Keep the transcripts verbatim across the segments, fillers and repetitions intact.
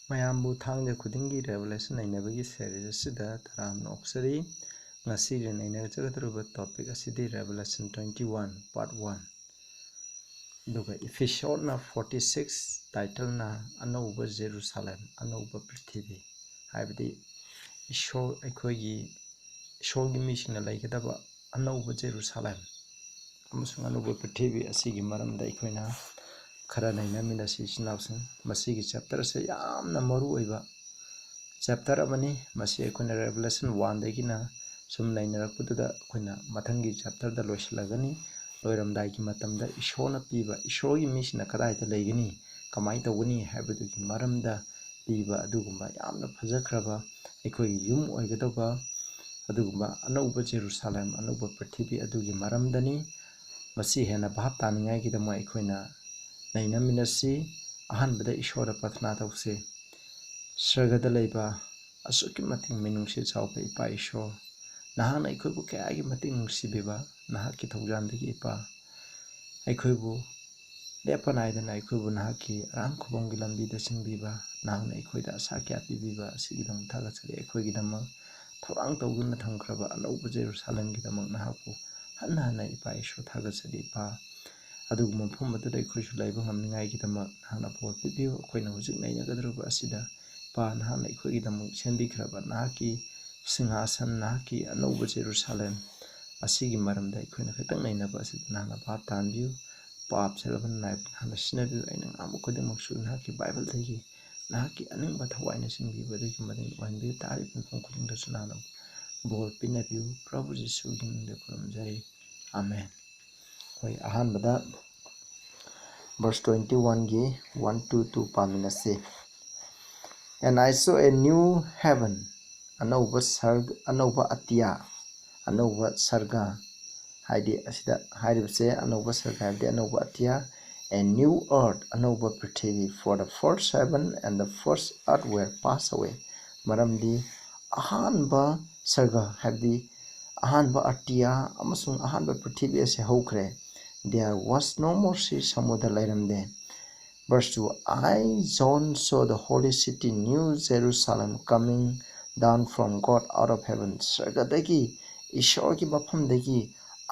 ꯃꯌꯥꯝꯕꯨ ꯊꯥꯡꯖ ꯈꯨꯗꯤꯡꯒꯤ Revelation ꯅꯩꯅꯕꯒꯤ series ꯑꯁꯤꯗ ꯇꯔꯥꯝꯅ ꯑꯣꯛꯆꯔꯤ꯫ ꯉꯁꯤꯒꯤ ꯅꯩꯅꯖꯒꯗꯧꯔꯤꯕ topic ꯑꯁꯤꯗꯤ Revelation twenty one part one꯫ ꯑꯗꯨꯒ episode ꯅ forty six, title ꯅ ꯑꯅꯧꯕ ꯖꯦꯔꯨꯁꯥꯂꯦꯝ, ꯑꯅꯧꯕ ꯄ꯭ꯔꯤꯊꯤꯕꯤ, ꯍꯥꯏꯕꯗꯤ ꯏꯁꯣꯔ, ꯑꯩꯈꯣꯏꯒꯤ ꯏꯁꯣꯔꯒꯤ ꯃꯤꯁꯤꯡꯅ ꯂꯩꯒꯗꯕ ꯑꯅꯧꯕ ꯖꯦꯔꯨꯁꯥꯂꯦꯝ ꯑꯃꯁꯨꯡ ꯑꯅꯧꯕ ꯄ꯭ꯔꯤꯊꯤꯕꯤ ꯑꯁꯤꯒꯤ ꯃꯔꯝꯗ ꯑꯩꯈꯣꯏꯅ ꯈꯔ ꯅꯩꯅꯃꯤꯟꯅꯁꯤ, ꯏꯆꯤꯟ ꯏꯅꯥꯎꯁꯤꯡ꯫ ꯃꯁꯤꯒꯤ chapter ꯑꯁꯦ ꯌꯥꯝꯅ ꯃꯔꯨ ꯑꯣꯏꯕ chapter ꯑꯃꯅꯤ꯫ ꯃꯁꯤ ꯑꯩꯈꯣꯏꯅ Revelation one ꯗꯒꯤꯅ ꯁꯨꯝ ꯅꯩꯅꯔꯛꯄꯗꯨꯗ ꯑꯩꯈꯣꯏꯅ ꯃꯊꯪꯒꯤ chapter ꯗ ꯂꯣꯏꯁꯤꯜꯂꯒꯅꯤ꯫ ꯂꯣꯏꯔꯝꯗꯥꯏꯒꯤ ꯃꯇꯝꯗ ꯏꯁꯣꯔꯅ ꯄꯤꯕ, ꯏꯁꯣꯔꯒꯤ ꯃꯤꯁꯤꯡꯅ ꯀꯗꯥꯏꯗ ꯂꯩꯒꯅꯤ, ꯀꯃꯥꯏꯅ ꯇꯧꯒꯅꯤ ꯍꯥꯏꯕꯗꯨꯒꯤ ꯃꯔꯝꯗ ꯄꯤꯕ ꯑꯗꯨꯒꯨꯝꯕ ꯌꯥꯝꯅ ꯐꯖꯈ꯭ꯔꯕ, ꯑꯩꯈꯣꯏꯒꯤ ꯌꯨꯝ ꯑꯣꯏꯒꯗꯧꯕ ꯑꯗꯨꯒꯨꯝꯕ ꯑꯅꯧꯕ ꯖꯦꯔꯨꯁꯥꯂꯦꯝ, ꯑꯅꯧꯕ ꯄ꯭ꯔꯤꯊꯤꯕꯤ ꯑꯗꯨꯒꯤ ꯃꯔꯝꯗꯅꯤ꯫ ꯃꯁꯤ ꯍꯦꯟꯅ ꯚꯥꯞ ꯇꯥꯅꯤꯡꯉꯥꯏꯒꯤꯗꯃꯛ ꯑꯩꯈꯣꯏꯅ ꯅꯩꯅꯃꯤꯟꯅꯁꯤ꯫ ꯑꯍꯥꯟꯕꯗ ꯏꯁꯣꯔꯗ ꯄ꯭ꯔꯊꯅꯥ ꯇꯧꯁꯤ꯫ ꯁ꯭ꯔꯒꯗ ꯂꯩꯕ ꯑꯁꯨꯛꯀꯤ ꯃꯇꯤꯛ ꯃꯤꯅꯨꯡꯁꯤ ꯆꯥꯎꯕ ꯏꯄꯥ ꯏꯁꯣꯔ, ꯅꯍꯥꯛꯅ ꯑꯩꯈꯣꯏꯕꯨ ꯀꯌꯥꯒꯤ ꯃꯇꯤꯛ ꯅꯨꯡꯁꯤꯕꯤꯕ, ꯅꯍꯥꯛꯀꯤ ꯊꯧꯖꯥꯜꯗꯒꯤ ꯏꯄꯥ ꯑꯩꯈꯣꯏꯕꯨ ꯂꯦꯞꯄ ꯅꯥꯏꯗꯅ ꯑꯩꯈꯣꯏꯕꯨ ꯅꯍꯥꯛꯀꯤ ꯑꯔꯥꯝ ꯈꯨꯕꯝꯒꯤ ꯂꯝꯕꯤꯗ ꯆꯤꯡꯕꯤꯕ, ꯅꯍꯥꯛꯅ ꯑꯩꯈꯣꯏꯗ ꯑꯁꯥ ꯀꯌꯥ ꯄꯤꯕꯤꯕ ꯑꯁꯤꯒꯤꯗꯃꯛ ꯊꯥꯒꯠꯆꯔꯤ꯫ ꯑꯩꯈꯣꯏꯒꯤꯗꯃꯛ ꯊꯧꯔꯥꯡ ꯇꯧꯗꯨꯅ ꯊꯝꯈ꯭ꯔꯕ ꯑꯅꯧꯕ ꯖꯦꯔꯨꯁꯥꯂꯦꯝꯒꯤꯗꯃꯛ ꯅꯍꯥꯛꯄꯨ ꯍꯟꯅ ꯍꯟꯅ ꯏꯄꯥ ꯏꯁꯣꯔ ꯊꯥꯒꯠꯆꯔꯤ꯫ ꯏꯄꯥ, ꯑꯗꯨꯒꯨꯝꯕ ꯃꯐꯝ ꯑꯗꯨꯗ ꯑꯩꯈꯣꯏꯁꯨ ꯂꯩꯕ ꯉꯝꯅꯤꯡꯉꯥꯏꯒꯤꯗꯃꯛ ꯅꯍꯥꯛꯅ ꯄꯥꯎ ꯄꯤꯕꯤꯌꯨ꯫ ꯑꯩꯈꯣꯏꯅ ꯍꯧꯖꯤꯛ ꯅꯩꯅꯒꯗꯧꯔꯤꯕ ꯑꯁꯤꯗ ꯏꯄꯥ, ꯅꯍꯥꯛꯅ ꯑꯩꯈꯣꯏꯒꯤꯗꯃꯛ ꯁꯦꯝꯕꯤꯈ꯭ꯔꯕ ꯅꯍꯥꯛꯀꯤ ꯁꯤꯡꯍꯥꯁꯟ, ꯅꯍꯥꯛꯀꯤ ꯑꯅꯧꯕ ꯖꯦꯔꯨꯁꯥꯂꯦꯝ ꯑꯁꯤꯒꯤ ꯃꯔꯝꯗ ꯑꯩꯈꯣꯏꯅ ꯈꯤꯇꯪ ꯅꯩꯅꯕ ꯑꯁꯤꯗ ꯅꯍꯥꯛꯅ ꯚꯥꯞ ꯇꯥꯍꯟꯕꯤꯌꯨ꯫ ꯄꯥꯞ ꯁꯦꯜꯕꯟ ꯅꯥꯏꯕ ꯅꯍꯥꯛꯅ ꯁꯤꯖꯤꯟꯅꯕꯤꯌꯨ꯫ ꯑꯩꯅ ꯉꯥꯡꯕ ꯈꯨꯗꯤꯡꯃꯛꯁꯨ ꯅꯍꯥꯛꯀꯤ ꯕꯥꯏꯕꯜꯗꯒꯤ ꯅꯍꯥꯛꯀꯤ ꯑꯅꯤꯡꯕ ꯊꯋꯥꯏꯅ ꯆꯤꯡꯕꯤꯕ ꯑꯗꯨꯒꯤ ꯃꯇꯦꯡ ꯑꯣꯏꯍꯟꯕꯤꯌꯨ꯫ ꯇꯥꯔꯤꯕ ꯃꯤꯄꯨꯝ ꯈꯨꯗꯤꯡꯗꯁꯨ ꯅꯍꯥꯛꯅ ꯕꯣꯔ ꯄꯤꯅꯕꯤꯌꯨ꯫ ꯄ꯭ꯔꯚꯨ ꯖꯤꯁꯨꯒꯤ ꯃꯤꯡꯗ ꯈꯨꯔꯨꯝꯖꯔꯤ꯫ ꯑꯥꯃꯦꯟ꯫ ꯑꯩꯈꯣꯏ ꯑꯍꯥꯟꯕꯗ verse twenty one ꯒꯤ one to two ꯄꯥꯃꯤꯟꯅꯁꯤ꯫ And I saw a new heaven, ꯑꯅꯧꯕ ꯁꯔꯒ, ꯑꯅꯧꯕ ꯑꯇꯤꯌꯥ, ꯑꯅꯧꯕ ꯁꯔꯒ, ꯍꯥꯏꯗꯤ ꯑꯁꯤꯗ ꯍꯥꯏꯔꯤꯕꯁꯦ ꯑꯅꯧꯕ ꯁꯔꯒ ꯍꯥꯏꯕꯗꯤ ꯑꯅꯧꯕ ꯑꯇꯤꯌꯥ, a new earth, ꯑꯅꯧꯕ ꯄ꯭ꯔꯤꯊꯤꯕꯤ, for the first heaven and the first earth were passed away꯫ ꯃꯔꯝꯗꯤ ꯑꯍꯥꯟꯕ ꯁꯔꯒ ꯍꯥꯏꯕꯗꯤ ꯑꯍꯥꯟꯕ ꯑꯇꯤꯌꯥ ꯑꯃꯁꯨꯡ ꯑꯍꯥꯟꯕ ꯄ꯭ꯔꯤꯊꯤꯕꯤ ꯑꯁꯤ ꯍꯧꯈ꯭ꯔꯦ꯫ There was no more sea, ꯁꯃꯨꯗ꯭ꯔ ꯂꯩꯔꯝꯗꯦ꯫ Verse two, "I, John, saw the holy city, New Jerusalem, coming down from God out of heaven." ꯁꯔꯒꯗꯒꯤ, ꯏꯁꯣꯔꯒꯤ ꯃꯐꯝꯗꯒꯤ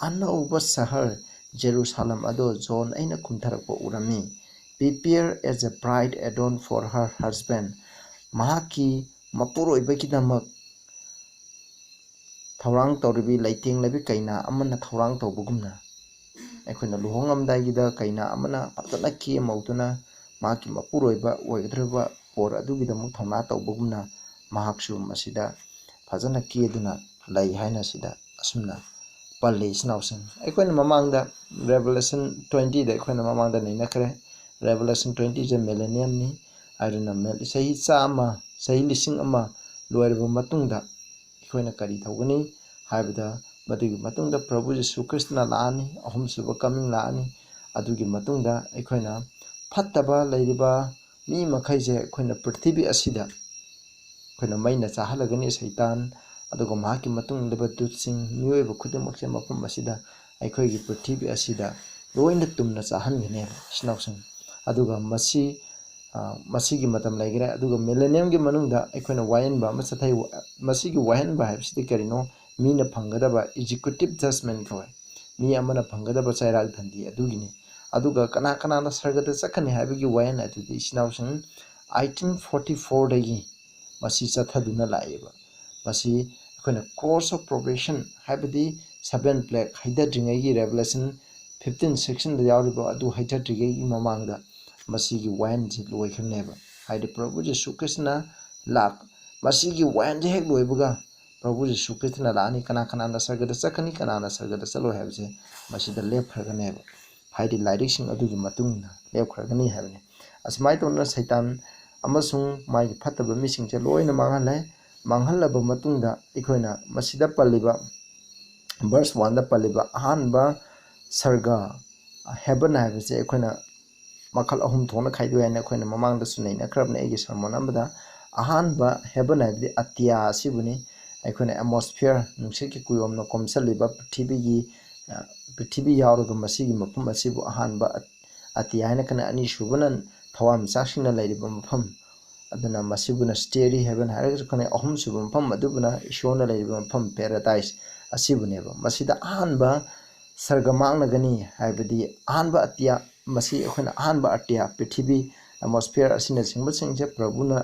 ꯑꯅꯧꯕ ꯁꯍꯔ ꯖꯦꯔꯨꯁꯥꯂꯦꯝ ꯑꯗꯣ ꯖꯣꯟ ꯑꯩꯅ ꯀꯨꯝꯊꯔꯛꯄ ꯎꯔꯝꯃꯤ꯫ "Prepared as a bride adorned for her husband." ꯃꯍꯥꯛꯀꯤ ꯃꯄꯨꯔꯣꯏꯕꯒꯤꯗꯃꯛ ꯊꯧꯔꯥꯡ ꯇꯧꯔꯤꯕꯤ ꯂꯩꯇꯦꯡꯂꯕꯤ ꯀꯩꯅꯥ ꯑꯃꯅ ꯊꯧꯔꯥꯡ ꯇꯧꯕꯒꯨꯝꯅ, ꯑꯩꯈꯣꯏꯅ ꯂꯨꯍꯣꯡꯂꯝꯗꯥꯏꯒꯤꯗ ꯀꯩꯅꯥ ꯑꯃꯅ ꯐꯖꯅ ꯀꯦ ꯃꯧꯗꯨꯅ ꯃꯍꯥꯛꯀꯤ ꯃꯄꯨꯔꯣꯏꯕ ꯑꯣꯏꯒꯗꯧꯔꯤꯕ ꯄꯣꯔ ꯑꯗꯨꯒꯤꯗꯃꯛ ꯊꯧꯅꯥ ꯇꯧꯕꯒꯨꯝꯅ, ꯃꯍꯥꯛꯁꯨ ꯃꯁꯤꯗ ꯐꯖꯅ ꯀꯦꯗꯨꯅ ꯂꯩ ꯍꯥꯏꯅ ꯁꯤꯗ ꯑꯁꯨꯝꯅ ꯄꯜꯂꯤ, ꯏꯆꯤꯟ ꯏꯅꯥꯎꯁꯤꯡ꯫ ꯑꯩꯈꯣꯏꯅ ꯃꯃꯥꯡꯗ Revelation twenty ꯗ ꯑꯩꯈꯣꯏꯅ ꯃꯃꯥꯡꯗ ꯅꯩꯅꯈ꯭ꯔꯦ꯫ Revelation twenty ꯁꯦ millennium ꯅꯤ꯫ ꯑꯗꯨꯅ ꯃꯦ-, ꯆꯍꯤ ꯆꯥꯝꯃ, ꯆꯍꯤ ꯂꯤꯁꯤꯡ ꯑꯃ ꯂꯣꯏꯔꯕ ꯃꯇꯨꯡꯗ ꯑꯩꯈꯣꯏꯅ ꯀꯔꯤ ꯇꯧꯒꯅꯤ ꯍꯥꯏꯕꯗ, ꯃꯗꯨꯒꯤ ꯃꯇꯨꯡꯗ ꯄ꯭ꯔꯚꯨ ꯖꯤꯁꯨ ꯈ꯭ꯔꯤꯁꯇꯅ ꯂꯥꯛꯑꯅꯤ, ꯑꯍꯨꯝꯁꯨꯕ coming ꯂꯥꯛꯑꯅꯤ꯫ ꯑꯗꯨꯒꯤ ꯃꯇꯨꯡꯗ ꯑꯩꯈꯣꯏꯅ ꯐꯠꯇꯕ ꯂꯩꯔꯤꯕ ꯃꯤ ꯃꯈꯩꯁꯦ ꯑꯩꯈꯣꯏꯅ ꯄ꯭ꯔꯤꯊꯤꯕꯤ ꯑꯁꯤꯗ ꯑꯩꯈꯣꯏꯅ ꯃꯩꯅ ꯆꯥꯍꯜꯂꯒꯅꯤ ꯁꯩꯇꯥꯟ, ꯑꯗꯨꯒ ꯃꯍꯥꯛꯀꯤ ꯃꯇꯨꯡ ꯏꯟꯅꯕ ꯗꯨꯠꯁꯤꯡ, ꯃꯤꯑꯣꯏꯕ ꯈꯨꯗꯤꯡꯃꯛꯁꯦ ꯃꯐꯝ ꯑꯁꯤꯗ, ꯑꯩꯈꯣꯏꯒꯤ ꯄ꯭ꯔꯤꯊꯤꯕꯤ ꯑꯁꯤꯗ ꯂꯣꯏꯅ ꯇꯨꯝꯅ ꯆꯥꯍꯟꯒꯅꯦꯕ, ꯏꯆꯤꯟ ꯏꯅꯥꯎꯁꯤꯡ꯫ ꯑꯗꯨꯒ ꯃꯁꯤ, ꯑ, ꯃꯁꯤꯒꯤ ꯃꯇꯝ ꯂꯩꯈ꯭ꯔꯦ꯫ ꯑꯗꯨꯒ millennium ꯒꯤ ꯃꯅꯨꯡꯗ ꯑꯩꯈꯣꯏꯅ ꯋꯥꯌꯦꯟꯕ ꯑꯃ ꯆꯠꯊꯩ꯫ ꯃꯁꯤꯒꯤ ꯋꯥꯌꯦꯟꯕ ꯍꯥꯏꯕꯁꯤꯗꯤ ꯀꯔꯤꯅꯣ? ꯃꯤꯅ ꯐꯪꯒꯗꯕ executive judgment ꯀꯧꯋꯦ꯫ ꯃꯤ ꯑꯃꯅ ꯐꯪꯒꯗꯕ ꯆꯩꯔꯥꯛ ꯗꯟꯗꯤ ꯑꯗꯨꯒꯤꯅꯤ꯫ ꯑꯗꯨꯒ ꯀꯅꯥ ꯀꯅꯥꯅ ꯁꯔꯒꯗ ꯆꯠꯀꯅꯤ ꯍꯥꯏꯕꯒꯤ ꯋꯥꯌꯦꯟ ꯑꯗꯨꯗꯤ, ꯏꯆꯤꯟ ꯏꯅꯥꯎꯁꯤꯡ, eighteen forty four ꯗꯒꯤ ꯃꯁꯤ ꯆꯠꯊꯗꯨꯅ ꯂꯥꯛꯑꯦꯕ꯫ ꯃꯁꯤ ꯑꯩꯈꯣꯏꯅ cross of probation, ꯍꯥꯏꯕꯗꯤ seven plague ꯍꯩꯊꯗ꯭ꯔꯤꯉꯩꯒꯤ, Revelation fifteen section ꯗ ꯌꯥꯎꯔꯤꯕ ꯑꯗꯨ ꯍꯩꯊꯗ꯭ꯔꯤꯉꯩꯒꯤ ꯃꯃꯥꯡꯗ ꯃꯁꯤꯒꯤ ꯋꯥꯌꯦꯟꯁꯤ ꯂꯣꯏꯈ꯭ꯔꯅꯦꯕ꯫ ꯍꯥꯏꯗꯤ ꯄ꯭ꯔꯚꯨ ꯖꯤꯁꯨ ꯈ꯭ꯔꯤꯁꯇꯅ ꯂꯥꯛ-, ꯃꯁꯤꯒꯤ ꯋꯥꯌꯦꯟꯁꯦ ꯍꯦꯛ ꯂꯣꯏꯕꯒ ꯄ꯭ꯔꯚꯨ ꯖꯤꯁꯨ ꯈ꯭ꯔꯤꯁꯇꯅ ꯂꯥꯛꯑꯅꯤ꯫ ꯀꯅꯥ ꯀꯅꯥꯅ ꯁꯔꯒꯗ ꯆꯠꯀꯅꯤ, ꯀꯅꯥꯅ ꯁꯔꯒꯗ ꯆꯠꯂꯣꯏ ꯍꯥꯏꯕꯁꯦ ꯃꯁꯤꯗ ꯂꯦꯞꯈ꯭ꯔꯒꯅꯦꯕ꯫ ꯍꯥꯏꯗꯤ ꯂꯥꯏꯔꯤꯛꯁꯤꯡ ꯑꯗꯨꯒꯤ ꯃꯇꯨꯡ ꯏꯟꯅ ꯂꯦꯞꯈ꯭ꯔꯒꯅꯤ ꯍꯥꯏꯕꯅꯤ꯫ ꯑꯁꯨꯃꯥꯏꯅ ꯇꯧꯗꯅ ꯁꯩꯇꯥꯟ ꯑꯃꯁꯨꯡ ꯃꯥꯒꯤ ꯐꯠꯇꯕ ꯃꯤꯁꯤꯡꯁꯦ ꯂꯣꯏꯅ ꯃꯥꯡꯍꯜꯂꯦ꯫ ꯃꯥꯡꯍꯜꯂꯕ ꯃꯇꯨꯡꯗ ꯑꯩꯈꯣꯏꯅ ꯃꯁꯤꯗ ꯄꯜꯂꯤꯕ, verse one ꯗ ꯄꯜꯂꯤꯕ ꯑꯍꯥꯟꯕ ꯁꯔꯒ, heaven ꯍꯥꯏꯕꯁꯦ ꯑꯩꯈꯣꯏꯅ ꯃꯈꯜ ꯑꯍꯨꯝ ꯊꯣꯛꯅ ꯈꯥꯏꯗꯣꯛꯑꯦ ꯍꯥꯏꯅ ꯑꯩꯈꯣꯏꯅ ꯃꯃꯥꯡꯗꯁꯨ ꯅꯩꯅꯈ꯭ꯔꯕꯅꯤ ꯑꯩꯒꯤ sermon ꯑꯃꯗ꯫ ꯑꯍꯥꯟꯕ heaven ꯍꯥꯏꯕꯗꯤ ꯑꯇꯤꯌꯥ ꯑꯁꯤꯕꯨꯅꯤ꯫ ꯑꯩꯈꯣꯏꯅ atmosphere, ꯅꯨꯡꯁꯤꯠꯀꯤ ꯀꯨꯌꯣꯝꯅ ꯀꯣꯝꯁꯤꯜꯂꯤꯕ ꯄ꯭ꯔꯤꯊꯤꯕꯤꯒꯤ, ꯑ, ꯄ꯭ꯔꯤꯊꯤꯕꯤ ꯌꯥꯎꯔꯒ ꯃꯁꯤꯒꯤ ꯃꯐꯝ ꯑꯁꯤꯕꯨ ꯑꯍꯥꯟꯕ ꯑ-, ꯑꯇꯤꯌꯥ ꯍꯥꯏꯅ ꯈꯟꯅꯩ꯫ ꯑꯅꯤꯁꯨꯕꯅ ꯊꯋꯥꯟꯃꯤꯆꯥꯛꯁꯤꯡꯅ ꯂꯩꯔꯤꯕ ꯃꯐꯝ, ꯑꯗꯨꯅ ꯃꯁꯤꯕꯨꯅ starry heaven ꯍꯥꯏꯔꯒꯁꯨ ꯈꯪꯅꯩ꯫ ꯑꯍꯨꯝꯁꯨꯕ ꯃꯐꯝ ꯑꯗꯨꯕꯨꯅ ꯏꯁꯣꯔꯅ ꯂꯩꯔꯤꯕ ꯃꯐꯝ, paradise ꯑꯁꯤꯕꯨꯅꯦꯕ꯫ ꯃꯁꯤꯗ ꯑꯍꯥꯟꯕ ꯁꯔꯒ ꯃꯥꯡꯂꯒꯅꯤ, ꯍꯥꯏꯕꯗꯤ ꯑꯍꯥꯟꯕ ꯑꯇꯤꯌꯥ, ꯃꯁꯤ ꯑꯩꯈꯣꯏꯅ ꯑꯍꯥꯟꯕ ꯑꯇꯤꯌꯥ, ꯄ꯭ꯔꯤꯊꯤꯕꯤ, atmosphere ꯑꯁꯤꯅꯆꯤꯡꯕꯁꯤꯡꯁꯦ ꯄ꯭ꯔꯚꯨꯅ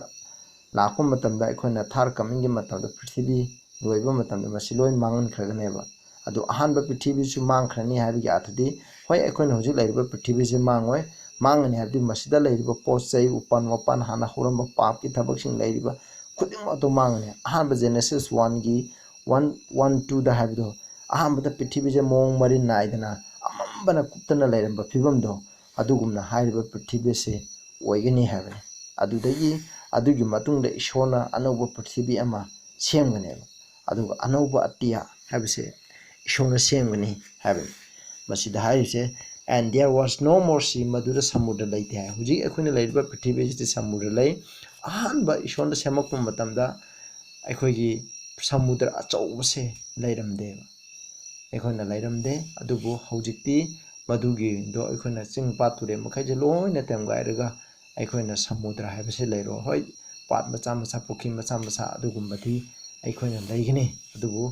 ꯂꯥꯛꯄ ꯃꯇꯝꯗ, ꯑꯩꯈꯣꯏꯅ third comingꯒꯤ ꯃꯇꯝꯗ ꯄ꯭ꯔꯤꯊꯤꯕꯤ ꯂꯣꯏꯕ ꯃꯇꯝꯗ ꯃꯁꯤ ꯂꯣꯏ ꯃꯥꯡꯍꯟꯈ꯭ꯔꯒꯅꯦꯕ꯫ ꯑꯗꯨ ꯑꯍꯥꯟꯕ ꯄ꯭ꯔꯤꯊꯤꯕꯤꯁꯨ ꯃꯥꯡꯈ꯭ꯔꯅꯤ ꯍꯥꯏꯕꯒꯤ ꯑꯔꯊꯗꯤ, ꯍꯣꯏ, ꯑꯩꯈꯣꯏꯅ ꯍꯧꯖꯤꯛ ꯂꯩꯔꯤꯕ ꯄ꯭ꯔꯤꯊꯤꯕꯤꯁꯤ ꯃꯥꯡꯉꯣꯏ꯫ ꯃꯥꯡꯒꯅꯤ ꯍꯥꯏꯕꯗꯤ ꯃꯁꯤꯗ ꯂꯩꯔꯤꯕ ꯄꯣꯠ ꯆꯩ, ꯎꯄꯥꯟ ꯋꯥꯄꯥꯟ, ꯍꯥꯟꯅ ꯍꯧꯔꯝꯕ ꯄꯥꯞꯀꯤ ꯊꯕꯛꯁꯤꯡ ꯂꯩꯔꯤꯕ ꯈꯨꯗꯤꯡꯃꯛ ꯑꯗꯨ ꯃꯥꯡꯒꯅꯤ꯫ ꯑꯍꯥꯟꯕ Genesis oneꯒꯤ one, one, twoꯗ ꯍꯥꯏꯕꯗꯣ, ꯑꯍꯥꯟꯕꯗ ꯄ꯭ꯔꯤꯊꯤꯕꯤꯁꯦ ꯃꯑꯣꯡ ꯃꯔꯤꯟ ꯅꯥꯏꯗꯅ ꯑꯃꯝꯕꯅ ꯀꯨꯞꯇꯅ ꯂꯩꯔꯝꯕ ꯐꯤꯕꯝꯗꯣ, ꯑꯗꯨꯒꯨꯝꯅ ꯍꯥꯏꯔꯤꯕ ꯄ꯭ꯔꯤꯊꯤꯕꯤꯁꯦ ꯑꯣꯏꯒꯅꯤ ꯍꯥꯏꯕꯅꯤ꯫ ꯑꯗꯨꯗꯒꯤ, ꯑꯗꯨꯒꯤ ꯃꯇꯨꯡꯗ ꯏꯁꯣꯔꯅ ꯑꯅꯧꯕ ꯄ꯭ꯔꯤꯊꯤꯕꯤ ꯑꯃ ꯁꯦꯝꯒꯅꯦꯕ꯫ ꯑꯗꯨꯒ ꯑꯅꯧꯕ ꯑꯇꯤꯌꯥ ꯍꯥꯏꯕꯁꯦ ꯏꯁꯣꯔꯅ ꯁꯦꯝꯒꯅꯤ ꯍꯥꯏꯕꯅꯤ꯫ ꯃꯁꯤꯗ ꯍꯥꯏꯔꯤꯁꯦ, "And there was no more sea", ꯃꯗꯨꯗ ꯁꯃꯨꯗ꯭ꯔ ꯂꯩꯇꯦ ꯍꯥꯏ꯫ ꯍꯧꯖꯤꯛ ꯑꯩꯈꯣꯏꯅ ꯂꯩꯔꯤꯕ ꯄ꯭ꯔꯤꯊꯤꯕꯤꯁꯤꯗ ꯁꯃꯨꯗ꯭ꯔ ꯂꯩ꯫ ꯑꯍꯥꯟꯕ ꯏꯁꯣꯔꯅ ꯁꯦꯝꯃꯛꯄ ꯃꯇꯝꯗ ꯑꯩꯈꯣꯏꯒꯤ ꯁꯃꯨꯗ꯭ꯔ ꯑꯆꯧꯕꯁꯦ ꯂꯩꯔꯝꯗꯦꯕ꯫ ꯑꯩꯈꯣꯏꯅ ꯂꯩꯔꯝꯗꯦ꯫ ꯑꯗꯨꯕꯨ ꯍꯧꯖꯤꯛꯇꯤ ꯃꯗꯨꯒꯤꯗꯣ ꯑꯩꯈꯣꯏꯅ ꯆꯤꯡ ꯄꯥꯠ ꯇꯨꯔꯦꯜ ꯃꯈꯩꯁꯦ ꯂꯣꯏꯅ ꯇꯦꯝꯒꯥꯏꯔꯒ ꯑꯩꯈꯣꯏꯅ ꯁꯃꯨꯗ꯭ꯔ ꯍꯥꯏꯕꯁꯦ ꯂꯩꯔꯣ꯫ ꯍꯣꯏ, ꯄꯥꯠ ꯃꯆꯥ ꯃꯆꯥ, ꯄꯨꯈ꯭ꯔꯤ ꯃꯆꯥ ꯃꯆꯥ ꯑꯗꯨꯒꯨꯝꯕꯗꯤ ꯑꯩꯈꯣꯏꯅ ꯂꯩꯒꯅꯤ, ꯑꯗꯨꯕꯨ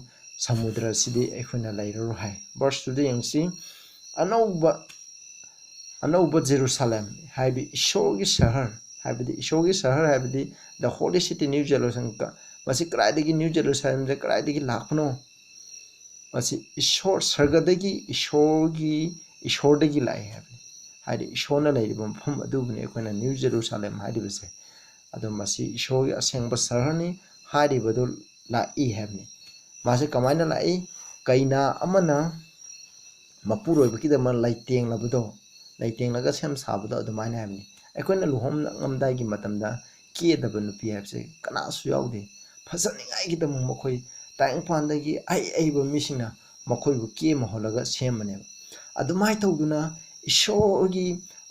ꯁꯃꯨꯗ꯭ꯔꯁꯤꯗꯤ ꯑꯩꯈꯣꯏꯅ ꯂꯩꯔꯔꯣꯏ ꯍꯥꯏ꯫ Verse twoꯗ ꯌꯦꯡꯁꯤ, "ꯑꯅꯧꯕ, ꯑꯅꯧꯕ ꯖꯦꯔꯨꯁꯥꯂꯦꯝ", ꯍꯥꯏꯕꯗꯤ ꯏꯁꯣꯔꯒꯤ ꯁꯍꯔ, ꯍꯥꯏꯕꯗꯤ ꯏꯁꯣꯔꯒꯤ ꯁꯍꯔ ꯍꯥꯏꯕꯗꯤ the holy city, New Jerusalem꯫ ꯃꯁꯤ ꯀꯗꯥꯏꯗꯒꯤ, New Jerusalemꯁꯦ ꯀꯗꯥꯏꯗꯒꯤ ꯂꯥꯛꯄꯅꯣ? ꯃꯁꯤ ꯏꯁꯣꯔ, ꯁꯔꯒꯗꯒꯤ ꯏꯁꯣꯔꯒꯤ, ꯏꯁꯣꯔꯗꯒꯤ ꯂꯥꯛꯏ ꯍꯥꯏꯕꯅꯤ꯫ ꯍꯥꯏꯗꯤ ꯏꯁꯣꯔꯅ ꯂꯩꯔꯤꯕ ꯃꯐꯝ ꯑꯗꯨꯕꯨꯅꯤ ꯑꯩꯈꯣꯏꯅ New Jerusalem ꯍꯥꯏꯔꯤꯕꯁꯦ꯫ ꯑꯗꯣ ꯃꯁꯤ ꯏꯁꯣꯔꯒꯤ ꯑꯁꯦꯡꯕ ꯁꯍꯔꯅꯤ꯫ ꯍꯥꯏꯔꯤꯕꯗꯨ ꯂꯥꯛꯏ ꯍꯥꯏꯕꯅꯤ꯫ ꯃꯥꯁꯦ ꯀꯃꯥꯏꯅ ꯂꯥꯛꯏ? ꯀꯩꯅꯥ ꯑꯃꯅ ꯃꯄꯨꯔꯣꯏꯕꯒꯤꯗꯃꯛ ꯂꯩꯇꯦꯡꯂꯕꯗꯣ, ꯂꯩꯇꯦꯡꯂꯒ ꯁꯦꯝ ꯁꯥꯕꯗꯣ ꯑꯗꯨꯃꯥꯏꯅ ꯍꯥꯏꯕꯅꯤ꯫ ꯑꯩꯈꯣꯏꯅ ꯂꯨꯍꯣꯡꯂꯝꯗꯥꯏꯒꯤ ꯃꯇꯝꯗ ꯀꯦꯗꯕ ꯅꯨꯄꯤ ꯍꯥꯏꯕꯁꯦ ꯀꯅꯥꯁꯨ ꯌꯥꯎꯗꯦ꯫ ꯐꯖꯅꯤꯡꯉꯥꯏꯒꯤꯗꯃꯛ ꯃꯈꯣꯏ ꯇꯥꯏꯕꯪꯄꯥꯟꯗꯒꯤ ꯑꯍꯩ ꯑꯍꯩꯕ ꯃꯤꯁꯤꯡꯅ ꯃꯈꯣꯏꯕꯨ ꯀꯦ ꯃꯍꯣꯜꯂꯒ ꯁꯦꯝꯕꯅꯦꯕ꯫ ꯑꯗꯨꯃꯥꯏꯅ ꯇꯧꯗꯨꯅ ꯏꯁꯣꯔꯒꯤ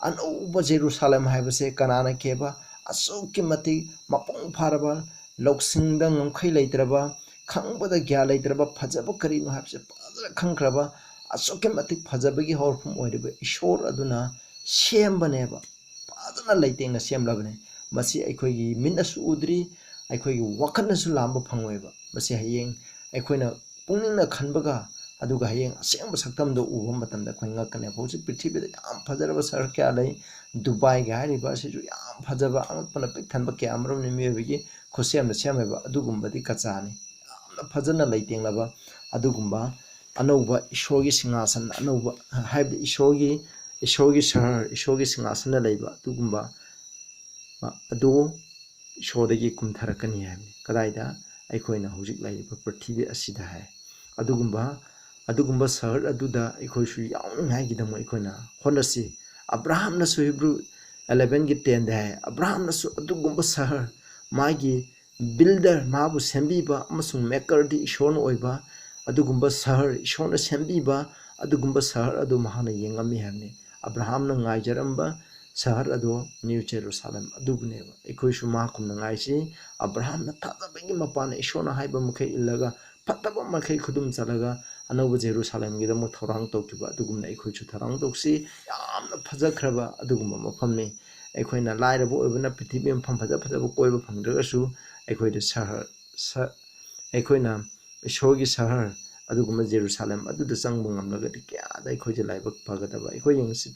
ꯑꯅꯧꯕ ꯖꯦꯔꯨꯁꯥꯂꯦꯝ ꯍꯥꯏꯕꯁꯦ ꯀꯅꯥꯅ ꯀꯦꯕ? ꯑꯁꯨꯛꯀꯤ ꯃꯇꯤꯛ ꯃꯄꯨꯡ ꯐꯥꯔꯕ, ꯂꯧꯁꯤꯡꯗ ꯉꯝꯈꯩ ꯂꯩꯇ꯭ꯔꯕ, ꯈꯪꯕꯗ ꯒ꯭ꯌꯥꯟ ꯂꯩꯇ꯭ꯔꯕ, ꯐꯖꯕ ꯀꯔꯤꯅꯣ ꯍꯥꯏꯕꯁꯦ ꯐꯖꯅ ꯈꯪꯈ꯭ꯔꯕ, ꯑꯁꯨꯛꯀꯤ ꯃꯇꯤꯛ ꯐꯖꯕꯒꯤ ꯍꯧꯔꯛꯐꯝ ꯑꯣꯏꯔꯤꯕ ꯏꯁꯣꯔ ꯑꯗꯨꯅ ꯁꯦꯝꯕꯅꯦꯕ, ꯐꯖꯅ ꯂꯩꯇꯦꯡꯅ ꯁꯦꯝꯂꯕꯅꯦ꯫ ꯃꯁꯤ ꯑꯩꯈꯣꯏꯒꯤ ꯃꯤꯠꯅꯁꯨ ꯎꯗ꯭ꯔꯤ, ꯑꯩꯈꯣꯏꯒꯤ ꯋꯥꯈꯜꯅꯁꯨ ꯂꯥꯝꯕ ꯐꯪꯉꯣꯏꯕ꯫ ꯃꯁꯤ ꯍꯌꯦꯡ ꯑꯩꯈꯣꯏꯅ ꯄꯨꯛꯅꯤꯡꯅ ꯈꯟꯕꯒ ꯑꯗꯨꯒ ꯍꯌꯦꯡ ꯑꯁꯦꯡꯕ ꯁꯛꯇꯝꯗꯣ ꯎꯕ ꯃꯇꯝꯗ ꯑꯩꯈꯣꯏ ꯉꯛꯀꯅꯦꯕ꯫ ꯍꯧꯖꯤꯛ ꯄ꯭ꯔꯤꯊꯤꯕꯤꯗ ꯌꯥꯝ ꯐꯖꯔꯕ ꯁꯍꯔ ꯀꯌꯥ ꯂꯩ꯫ ꯗꯨꯕꯥꯏꯒ ꯍꯥꯏꯔꯤꯕ ꯑꯁꯤꯁꯨ ꯌꯥꯝ ꯐꯖꯕ, ꯑꯉꯛꯄꯅ ꯄꯤꯛ ꯊꯟꯕ ꯀꯌꯥ ꯑꯃꯔꯣꯝꯅꯤ ꯃꯤꯑꯣꯏꯕꯒꯤ ꯈꯨꯠꯁꯦꯝꯅ ꯁꯦꯝꯃꯦꯕ꯫ ꯑꯗꯨꯒꯨꯝꯕꯗꯤ ꯀꯆꯥꯅꯤ꯫ ꯌꯥꯝꯅ ꯐꯖꯅ ꯂꯩꯇꯦꯡꯂꯕ ꯑꯗꯨꯒꯨꯝꯕ ꯑꯅꯧꯕ ꯏꯁꯣꯔꯒꯤ ꯁꯤꯡꯍꯥꯁꯟ, ꯑꯅꯧꯕ ꯍꯥꯏꯕꯗꯤ ꯏꯁꯣꯔꯒꯤ, ꯏꯁꯣꯔꯒꯤ ꯁꯍꯔ, ꯏꯁꯣꯔꯒꯤ ꯁꯤꯡꯍꯥꯁꯟꯗ ꯂꯩꯕ ꯑꯗꯨꯒꯨꯝꯕ ꯑꯗꯨ ꯏꯁꯣꯔꯗꯒꯤ ꯀꯨꯝꯊꯔꯛꯀꯅꯤ ꯍꯥꯏꯕꯅꯤ꯫ ꯀꯗꯥꯏꯗ? ꯑꯩꯈꯣꯏꯅ ꯍꯧꯖꯤꯛ ꯂꯩꯔꯤꯕ ꯄ꯭ꯔꯤꯊꯤꯕꯤ ꯑꯁꯤꯗ ꯍꯥꯏ꯫ ꯑꯗꯨꯒꯨꯝꯕ, ꯑꯗꯨꯒꯨꯝꯕ ꯁꯍꯔ ꯑꯗꯨꯗ ꯑꯩꯈꯣꯏꯁꯨ ꯌꯥꯎꯅꯤꯡꯉꯥꯏꯒꯤꯗꯃꯛ ꯑꯩꯈꯣꯏꯅ ꯍꯣꯠꯅꯁꯤ꯫ ꯑꯕ꯭ꯔꯥꯍꯝꯅꯁꯨ ꯍꯤꯕ꯭ꯔꯨ elevenꯒꯤ tenꯗ ꯍꯥꯏ, ꯑꯕ꯭ꯔꯥꯍꯝꯅꯁꯨ ꯑꯗꯨꯒꯨꯝꯕ ꯁꯍꯔ, ꯃꯥꯒꯤ builder, ꯃꯥꯕꯨ ꯁꯦꯝꯕꯤꯕ ꯑꯃꯁꯨꯡ makerꯗꯤ ꯏꯁꯣꯔꯅ ꯑꯣꯏꯕ ꯑꯗꯨꯒꯨꯝꯕ ꯁꯍꯔ, ꯏꯁꯣꯔꯅ ꯁꯦꯝꯕꯤꯕ ꯑꯗꯨꯒꯨꯝꯕ ꯁꯍꯔ ꯑꯗꯨ ꯃꯍꯥꯛꯅ ꯌꯦꯡꯉꯝꯃꯤ ꯍꯥꯏꯕꯅꯤ꯫ ꯑꯕ꯭ꯔꯥꯍꯝꯅ ꯉꯥꯏꯖꯔꯝꯕ ꯁꯍꯔ ꯑꯗꯣ ꯅ꯭ꯌꯨ ꯖꯦꯔꯨꯁꯥꯂꯦꯝ ꯑꯗꯨꯕꯨꯅꯦꯕ꯫ ꯑꯩꯈꯣꯏꯁꯨ ꯃꯍꯥꯛꯀꯨꯝꯅ ꯉꯥꯏꯁꯤ꯫ ꯑꯕ꯭ꯔꯥꯍꯝꯅ ꯊꯥꯖꯕꯒꯤ ꯃꯄꯥꯟꯅ ꯏꯁꯣꯔꯅ ꯍꯥꯏꯕ ꯃꯈꯩ ꯏꯜꯂꯒ, ꯐꯠꯇꯕ ꯃꯈꯩ ꯈꯨꯗꯨꯝ ꯆꯠꯂꯒ ꯑꯅꯧꯕ ꯖꯦꯔꯨꯁꯥꯂꯦꯝꯒꯤꯗꯃꯛ ꯊꯧꯔꯥꯡ ꯇꯧꯈꯤꯕ ꯑꯗꯨꯒꯨꯝꯅ ꯑꯩꯈꯣꯏꯁꯨ ꯊꯧꯔꯥꯡ ꯇꯧꯁꯤ꯫ ꯌꯥꯝꯅ ꯐꯖꯈ꯭ꯔꯕ ꯑꯗꯨꯒꯨꯝꯕ ꯃꯐꯝꯅꯤ꯫ ꯑꯩꯈꯣꯏꯅ ꯂꯥꯏꯔꯕ ꯑꯣꯏꯕꯅ ꯄ꯭ꯔꯤꯊꯤꯕꯤ ꯃꯐꯝ ꯐꯖ ꯐꯖꯕ ꯀꯣꯏꯕ ꯐꯪꯗ꯭ꯔꯒꯁꯨ, ꯑꯩꯈꯣꯏꯗ ꯁꯍꯔ, ꯁ-, ꯑꯩꯈꯣꯏꯅ ꯏꯁꯣꯔꯒꯤ ꯁꯍꯔ ꯑꯗꯨꯒꯨꯝꯕ ꯖꯦꯔꯨꯁꯥꯂꯦꯝ ꯑꯗꯨꯗ ꯆꯪꯕ ꯉꯝꯂꯒꯗꯤ ꯀꯌꯥꯗ ꯑꯩꯈꯣꯏꯁꯦ ꯂꯥꯏꯕꯛ ꯐꯒꯗꯕ꯫ ꯑꯩꯈꯣꯏ ꯌꯦꯡꯁꯤ,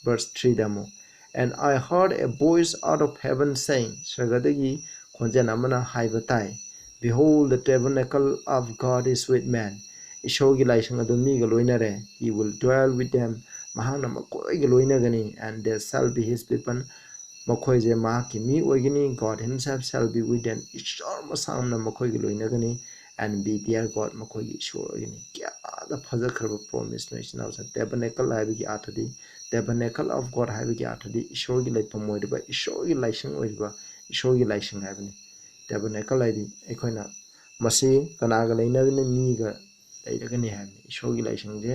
verse threeꯗ ꯑꯃꯨꯛ, "And I heard a voice out of heaven saying," ꯁꯔꯒꯗꯒꯤ ꯈꯣꯟꯖꯦꯜ ꯑꯃꯅ ꯍꯥꯏꯕ ꯇꯥꯏ, "Behold, the tabernacle of God is with man." ꯏꯁꯣꯔꯒꯤ ꯂꯥꯏꯁꯪ ꯑꯗꯨ ꯃꯤꯒ ꯂꯣꯏꯅꯔꯦ꯫ "He will dwell with them." ꯃꯍꯥꯛꯅ ꯃꯈꯣꯏꯒ ꯂꯣꯏꯅꯒꯅꯤ꯫ "And they shall be his people." ꯃꯈꯣꯏꯁꯦ ꯃꯍꯥꯛꯀꯤ ꯃꯤ ꯑꯣꯏꯒꯅꯤ꯫ "God himself shall be with them." ꯏꯁꯣꯔ ꯃꯁꯥꯅ ꯃꯈꯣꯏꯒ ꯂꯣꯏꯅꯒꯅꯤ꯫ "And be their God." ꯃꯈꯣꯏꯒꯤ ꯏꯁꯣꯔ ꯑꯣꯏꯒꯅꯤ꯫ ꯀꯌꯥꯗ ꯐꯖꯈ꯭ꯔꯕ promiseꯅꯣ, ꯏꯆꯤꯟ ꯏꯅꯥꯎꯁꯤꯡ꯫ Tabernacle ꯍꯥꯏꯕꯒꯤ ꯑꯥꯔꯊꯗꯤ, tabernacle of God ꯍꯥꯏꯕꯒꯤ ꯑꯥꯔꯊꯗꯤ ꯏꯁꯣꯔꯒꯤ ꯂꯩꯐꯝ ꯑꯣꯏꯔꯤꯕ, ꯏꯁꯣꯔꯒꯤ ꯂꯥꯏꯁꯪ ꯑꯣꯏꯔꯤꯕ, ꯏꯁꯣꯔꯒꯤ ꯂꯥꯏꯁꯪ ꯍꯥꯏꯕꯅꯤ꯫ Tabernacle ꯍꯥꯏꯗꯤ ꯑꯩꯈꯣꯏꯅ ꯃꯁꯤ ꯀꯅꯥꯒ ꯂꯩꯅꯒꯅꯤ? ꯃꯤꯒ ꯂꯩꯔꯒꯅꯤ ꯍꯥꯏꯕꯅꯤ꯫ ꯏꯁꯣꯔꯒꯤ ꯂꯥꯏꯁꯪꯁꯦ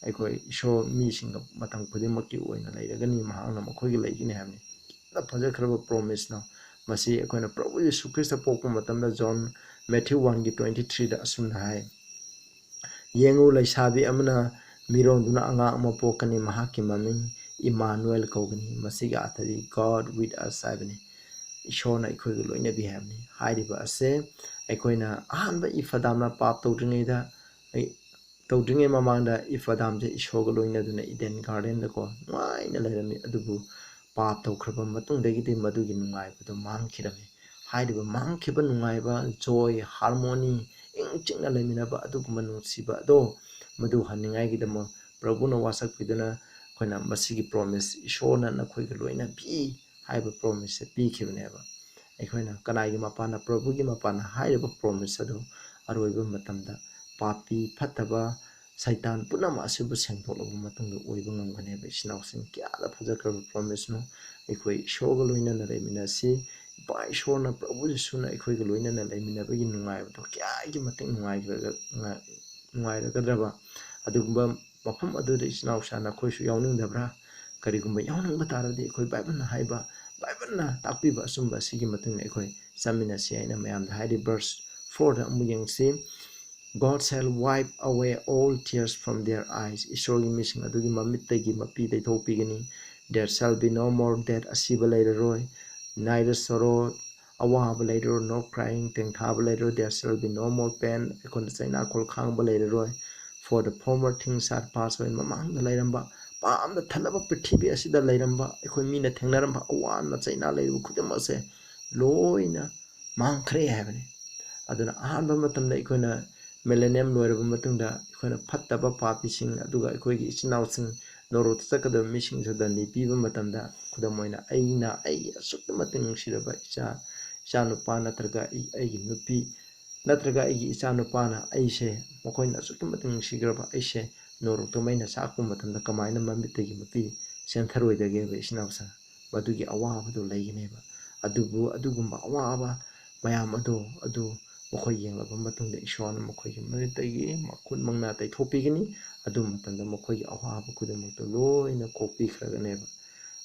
ꯑꯩꯈꯣꯏ ꯏꯁꯣꯔ ꯃꯤꯁꯤꯡꯒ ꯃꯇꯝ ꯈꯨꯗꯤꯡꯃꯛꯀꯤ ꯑꯣꯏꯅ ꯂꯩꯔꯒꯅꯤ, ꯃꯍꯥꯛꯅ ꯃꯈꯣꯏꯒꯤ ꯂꯩꯒꯅꯤ ꯍꯥꯏꯕꯅꯤ꯫ ꯀꯌꯥꯗ ꯐꯖꯈ꯭ꯔꯕ promiseꯅꯣ꯫ ꯃꯁꯤ ꯑꯩꯈꯣꯏꯅ ꯄ꯭ꯔꯚꯨ ꯌꯤꯁꯨ ꯈ꯭ꯔꯤꯁꯇ ꯄꯣꯛꯄ ꯃꯇꯝꯗ John, Matthew oneꯒꯤ twenty threeꯗ ꯑꯁꯨꯝꯅ ꯍꯥꯏ, "ꯌꯦꯡꯉꯨ, ꯂꯩꯁꯥꯕꯤ ꯑꯃꯅ ꯃꯤꯔꯣꯟꯗꯨꯅ ꯑꯉꯥꯡ ꯑꯃ ꯄꯣꯛꯀꯅꯤ, ꯃꯍꯥꯛꯀꯤ ꯃꯃꯤꯡ ꯏꯃꯥꯅꯨꯑꯦꯜ ꯀꯧꯒꯅꯤ꯫ ꯃꯁꯤꯒꯤ ꯑꯥꯔꯊꯗꯤ God with us ꯍꯥꯏꯕꯅꯤ꯫ ꯏꯁꯣꯔꯅ ꯑꯩꯈꯣꯏꯒ ꯂꯣꯏꯅꯕꯤ ꯍꯥꯏꯕꯅꯤ꯫ ꯍꯥꯏꯔꯤꯕ ꯑꯁꯦ ꯑꯩꯈꯣꯏꯅ ꯑꯍꯥꯟꯕ ꯏꯐ ꯑꯗꯥꯝꯅ ꯄꯥꯞ ꯇꯧꯗ꯭ꯔꯤꯉꯩꯗ, ꯑꯩ, ꯇꯧꯗ꯭ꯔꯤꯉꯩ ꯃꯃꯥꯡꯗ ꯏꯐ ꯑꯗꯥꯝꯁꯦ ꯏꯁꯣꯔꯒ ꯂꯣꯏꯅꯗꯨꯅ ꯏꯗꯦꯟ ꯒꯥꯔꯗꯦꯟꯗꯀꯣ ꯅꯨꯡꯉꯥꯏꯅ ꯂꯩꯔꯝꯃꯤ꯫ ꯑꯗꯨꯕꯨ ꯄꯥꯞ ꯇꯧꯈ꯭ꯔꯕ ꯃꯇꯨꯡꯗꯒꯤꯗꯤ ꯃꯗꯨꯒꯤ ꯅꯨꯡꯉꯥꯏꯕꯗꯣ ꯃꯥꯡꯈꯤꯔꯝꯃꯤ꯫ ꯍꯥꯏꯔꯤꯕ ꯃꯥꯡꯈꯤꯕ ꯅꯨꯡꯉꯥꯏꯕ, ꯖꯣꯏ, ꯍꯥꯔꯃꯣꯅꯤ, ꯏꯪ ꯆꯤꯛꯅ ꯂꯩꯃꯤꯟꯅꯕ ꯑꯗꯨꯒꯨꯝꯕ ꯅꯨꯡꯁꯤꯕ ꯑꯗꯣ ꯃꯗꯨ ꯍꯟꯅꯤꯡꯉꯥꯏꯒꯤꯗꯃꯛ ꯄ꯭ꯔꯚꯨꯅ ꯋꯥꯁꯛꯄꯤꯗꯨꯅ ꯑꯩꯈꯣꯏꯅ ꯃꯁꯤꯒꯤ ꯄ꯭ꯔꯣꯃꯤꯁ, "ꯏꯁꯣꯔꯅ ꯅꯈꯣꯏꯒ ꯂꯣꯏꯅꯕꯤ" ꯍꯥꯏꯕ ꯄ꯭ꯔꯣꯃꯤꯁꯁꯦ ꯄꯤꯈꯤꯕꯅꯦꯕ꯫ ꯑꯩꯈꯣꯏꯅ ꯀꯅꯥꯒꯤ ꯃꯄꯥꯟꯅ? ꯄ꯭ꯔꯚꯨꯒꯤ ꯃꯄꯥꯟꯅ ꯍꯥꯏꯔꯤꯕ ꯄ꯭ꯔꯣꯃꯤꯁ ꯑꯗꯨ ꯑꯔꯣꯏꯕ ꯃꯇꯝꯗ ꯄꯥꯄꯤ ꯐꯠꯇꯕ ꯁꯩꯇꯥꯟ ꯄꯨꯝꯅꯃꯛ ꯑꯁꯤꯕꯨ ꯁꯦꯡꯗꯣꯛꯂꯕ ꯃꯇꯨꯡꯗ ꯑꯣꯏꯕ ꯉꯝꯒꯅꯦꯕ꯫ ꯏꯆꯤꯟ ꯏꯅꯥꯎꯁꯤꯡ, ꯀꯌꯥꯗ ꯐꯖꯈ꯭ꯔꯕ ꯄ꯭ꯔꯣꯃꯤꯁꯅꯣ! ꯑꯩꯈꯣꯏ ꯏꯁꯣꯔꯒ ꯂꯣꯏꯅꯅ ꯂꯩꯃꯤꯟꯅꯁꯤ꯫ ꯏꯄꯥ ꯏꯁꯣꯔꯅ, ꯄ꯭ꯔꯚꯨ ꯖꯤꯁꯨꯅ ꯑꯩꯈꯣꯏꯒ ꯂꯣꯏꯅꯅ ꯂꯩꯃꯤꯟꯅꯕꯒꯤ ꯅꯨꯡꯉꯥꯏꯕꯗꯣ ꯀꯌꯥꯒꯤ ꯃꯇꯤꯛ ꯅꯨꯡꯉꯥꯏꯈ꯭ꯔꯒ-, ꯅꯨꯡꯉꯥꯏꯔꯒꯗ꯭ꯔꯕ? ꯑꯗꯨꯒꯨꯝꯕ ꯃꯐꯝ ꯑꯗꯨꯗ ꯏꯆꯤꯟ ꯏꯅꯥꯎꯁꯥ ꯅꯈꯣꯏꯁꯨ ꯌꯥꯎꯅꯤꯡꯗꯕ꯭ꯔꯥ? ꯀꯔꯤꯒꯨꯝꯕ ꯌꯥꯎꯅꯤꯡꯕ ꯇꯥꯔꯗꯤ ꯑꯩꯈꯣꯏ ꯕꯥꯏꯕꯜꯅ ꯍꯥꯏꯕ, ꯕꯥꯏꯕꯜꯅ ꯇꯥꯛꯄꯤꯕ ꯑꯆꯨꯝꯕ ꯑꯁꯤꯒꯤ ꯃꯇꯨꯡ ꯏꯟꯅ ꯑꯩꯈꯣꯏ ꯆꯠꯃꯤꯟꯅꯁꯤ ꯍꯥꯏꯅ ꯃꯌꯥꯝꯗ ꯍꯥꯏꯔꯤ꯫ ꯚꯔꯁ ꯐꯣꯔꯗ ꯑꯃꯨꯛ ꯌꯦꯡꯁꯤ꯫ "God shall wipe away all tears from their eyes." ꯏꯁꯣꯔꯒꯤ ꯃꯤꯁꯤꯡ ꯑꯗꯨꯒꯤ ꯃꯃꯤꯠꯇꯒꯤ ꯃꯄꯤ ꯇꯩꯊꯣꯛꯄꯤꯒꯅꯤ꯫ "There shall be no more death." ꯑꯁꯤꯕ ꯂꯩꯔꯔꯣꯏ꯫ "Neither sorrow," ꯑꯋꯥꯕ ꯂꯩꯔꯔꯣꯏ, "nor crying," ꯇꯦꯡꯊꯥꯕ ꯂꯩꯔꯔꯣꯏ, "there shall be no more pain," ꯑꯩꯈꯣꯏꯅ ꯆꯩꯅꯥꯈꯣꯜ ꯈꯥꯡꯕ ꯂꯩꯔꯔꯣꯏ, "for the former things are passed away," ꯃꯃꯥꯡꯗ ꯂꯩꯔꯝꯕ ꯄꯥꯞꯅ ꯊꯜꯂꯕ ꯄ꯭ꯔꯤꯊꯤꯕꯤ ꯑꯁꯤꯗ ꯂꯩꯔꯝꯕ, ꯑꯩꯈꯣꯏ ꯃꯤꯅ ꯊꯦꯡꯅꯔꯝꯕ ꯑꯋꯥ ꯑꯅꯥ, ꯆꯩꯅꯥ ꯂꯩꯔꯤꯕ ꯈꯨꯗꯤꯡꯃꯛ ꯑꯁꯦ ꯂꯣꯏꯅ ꯃꯥꯡꯈ꯭ꯔꯦ ꯍꯥꯏꯕꯅꯤ꯫ ꯑꯗꯨꯅ ꯑꯍꯥꯟꯕ ꯃꯇꯝꯗ ꯑꯩꯈꯣꯏꯅ ꯃꯤꯂꯦꯅꯤꯌꯝ ꯂꯣꯏꯔꯕ ꯃꯇꯨꯡꯗ ꯑꯩꯈꯣꯏꯅ ꯐꯠꯇꯕ ꯄꯥꯄꯤꯁꯤꯡ, ꯑꯗꯨꯒ ꯑꯩꯈꯣꯏꯒꯤ ꯏꯆꯤꯟ ꯏꯅꯥꯎꯁꯤꯡ ꯅꯣꯔꯣꯛꯇ ꯆꯠꯀꯗꯕ ꯃꯤꯁꯤꯡꯁꯨ ꯗꯟꯗꯤ ꯄꯤꯕ ꯃꯇꯝꯗ, ꯈꯨꯗꯝ ꯑꯣꯏꯅ, ꯑꯩꯅ ꯑꯩꯒꯤ ꯑꯁꯨꯛꯀꯤ ꯃꯇꯤꯛ ꯅꯨꯡꯁꯤꯔꯕ ꯏꯆꯥ, ꯏꯆꯥꯅꯨꯄꯥ ꯅꯠꯇ꯭ꯔꯒ ꯑꯩ-, ꯑꯩꯒꯤ ꯅꯨꯄꯤ ꯅꯠꯇ꯭ꯔꯒ ꯑꯩꯒꯤ ꯏꯆꯥꯅꯨꯄꯥꯅ ꯑꯩꯁꯦ, ꯃꯈꯣꯏꯅ ꯑꯁꯨꯛꯀꯤ ꯃꯇꯤꯛ ꯅꯨꯡꯁꯤꯈ꯭ꯔꯕ ꯑꯩꯁꯦ ꯅꯣꯔꯣꯛꯇ ꯃꯩꯅ ꯆꯥꯛꯄ ꯃꯇꯝꯗ ꯀꯃꯥꯏꯅ ꯃꯃꯤꯠꯇꯒꯤ ꯃꯄꯤ ꯆꯦꯟꯊꯔꯣꯏꯗꯒꯦꯕ, ꯏꯆꯤꯟ ꯏꯅꯥꯎꯁꯤꯡ? ꯃꯗꯨꯒꯤ ꯑꯋꯥꯕꯗꯨ ꯂꯩꯒꯅꯦꯕ꯫ ꯑꯗꯨꯕꯨ ꯑꯗꯨꯒꯨꯝꯕ ꯑꯋꯥꯕ ꯃꯌꯥꯝ ꯑꯗꯣ, ꯑꯗꯨ ꯃꯈꯣꯏ ꯌꯦꯡꯂꯕ ꯃꯇꯨꯡꯗ ꯏꯁꯣꯔꯅ ꯃꯈꯣꯏꯒꯤ ꯃꯃꯤꯠꯇꯒꯤ ꯃꯈꯨꯠ ꯃꯪꯅ ꯇꯩꯊꯣꯛꯄꯤꯒꯅꯤ꯫ ꯑꯗꯨ ꯃꯇꯝꯗ ꯃꯈꯣꯏꯒꯤ ꯑꯋꯥꯕ ꯈꯨꯗꯤꯡꯃꯛꯇꯨ ꯂꯣꯏꯅ ꯀꯣꯛꯄꯤꯈ꯭ꯔꯒꯅꯦꯕ꯫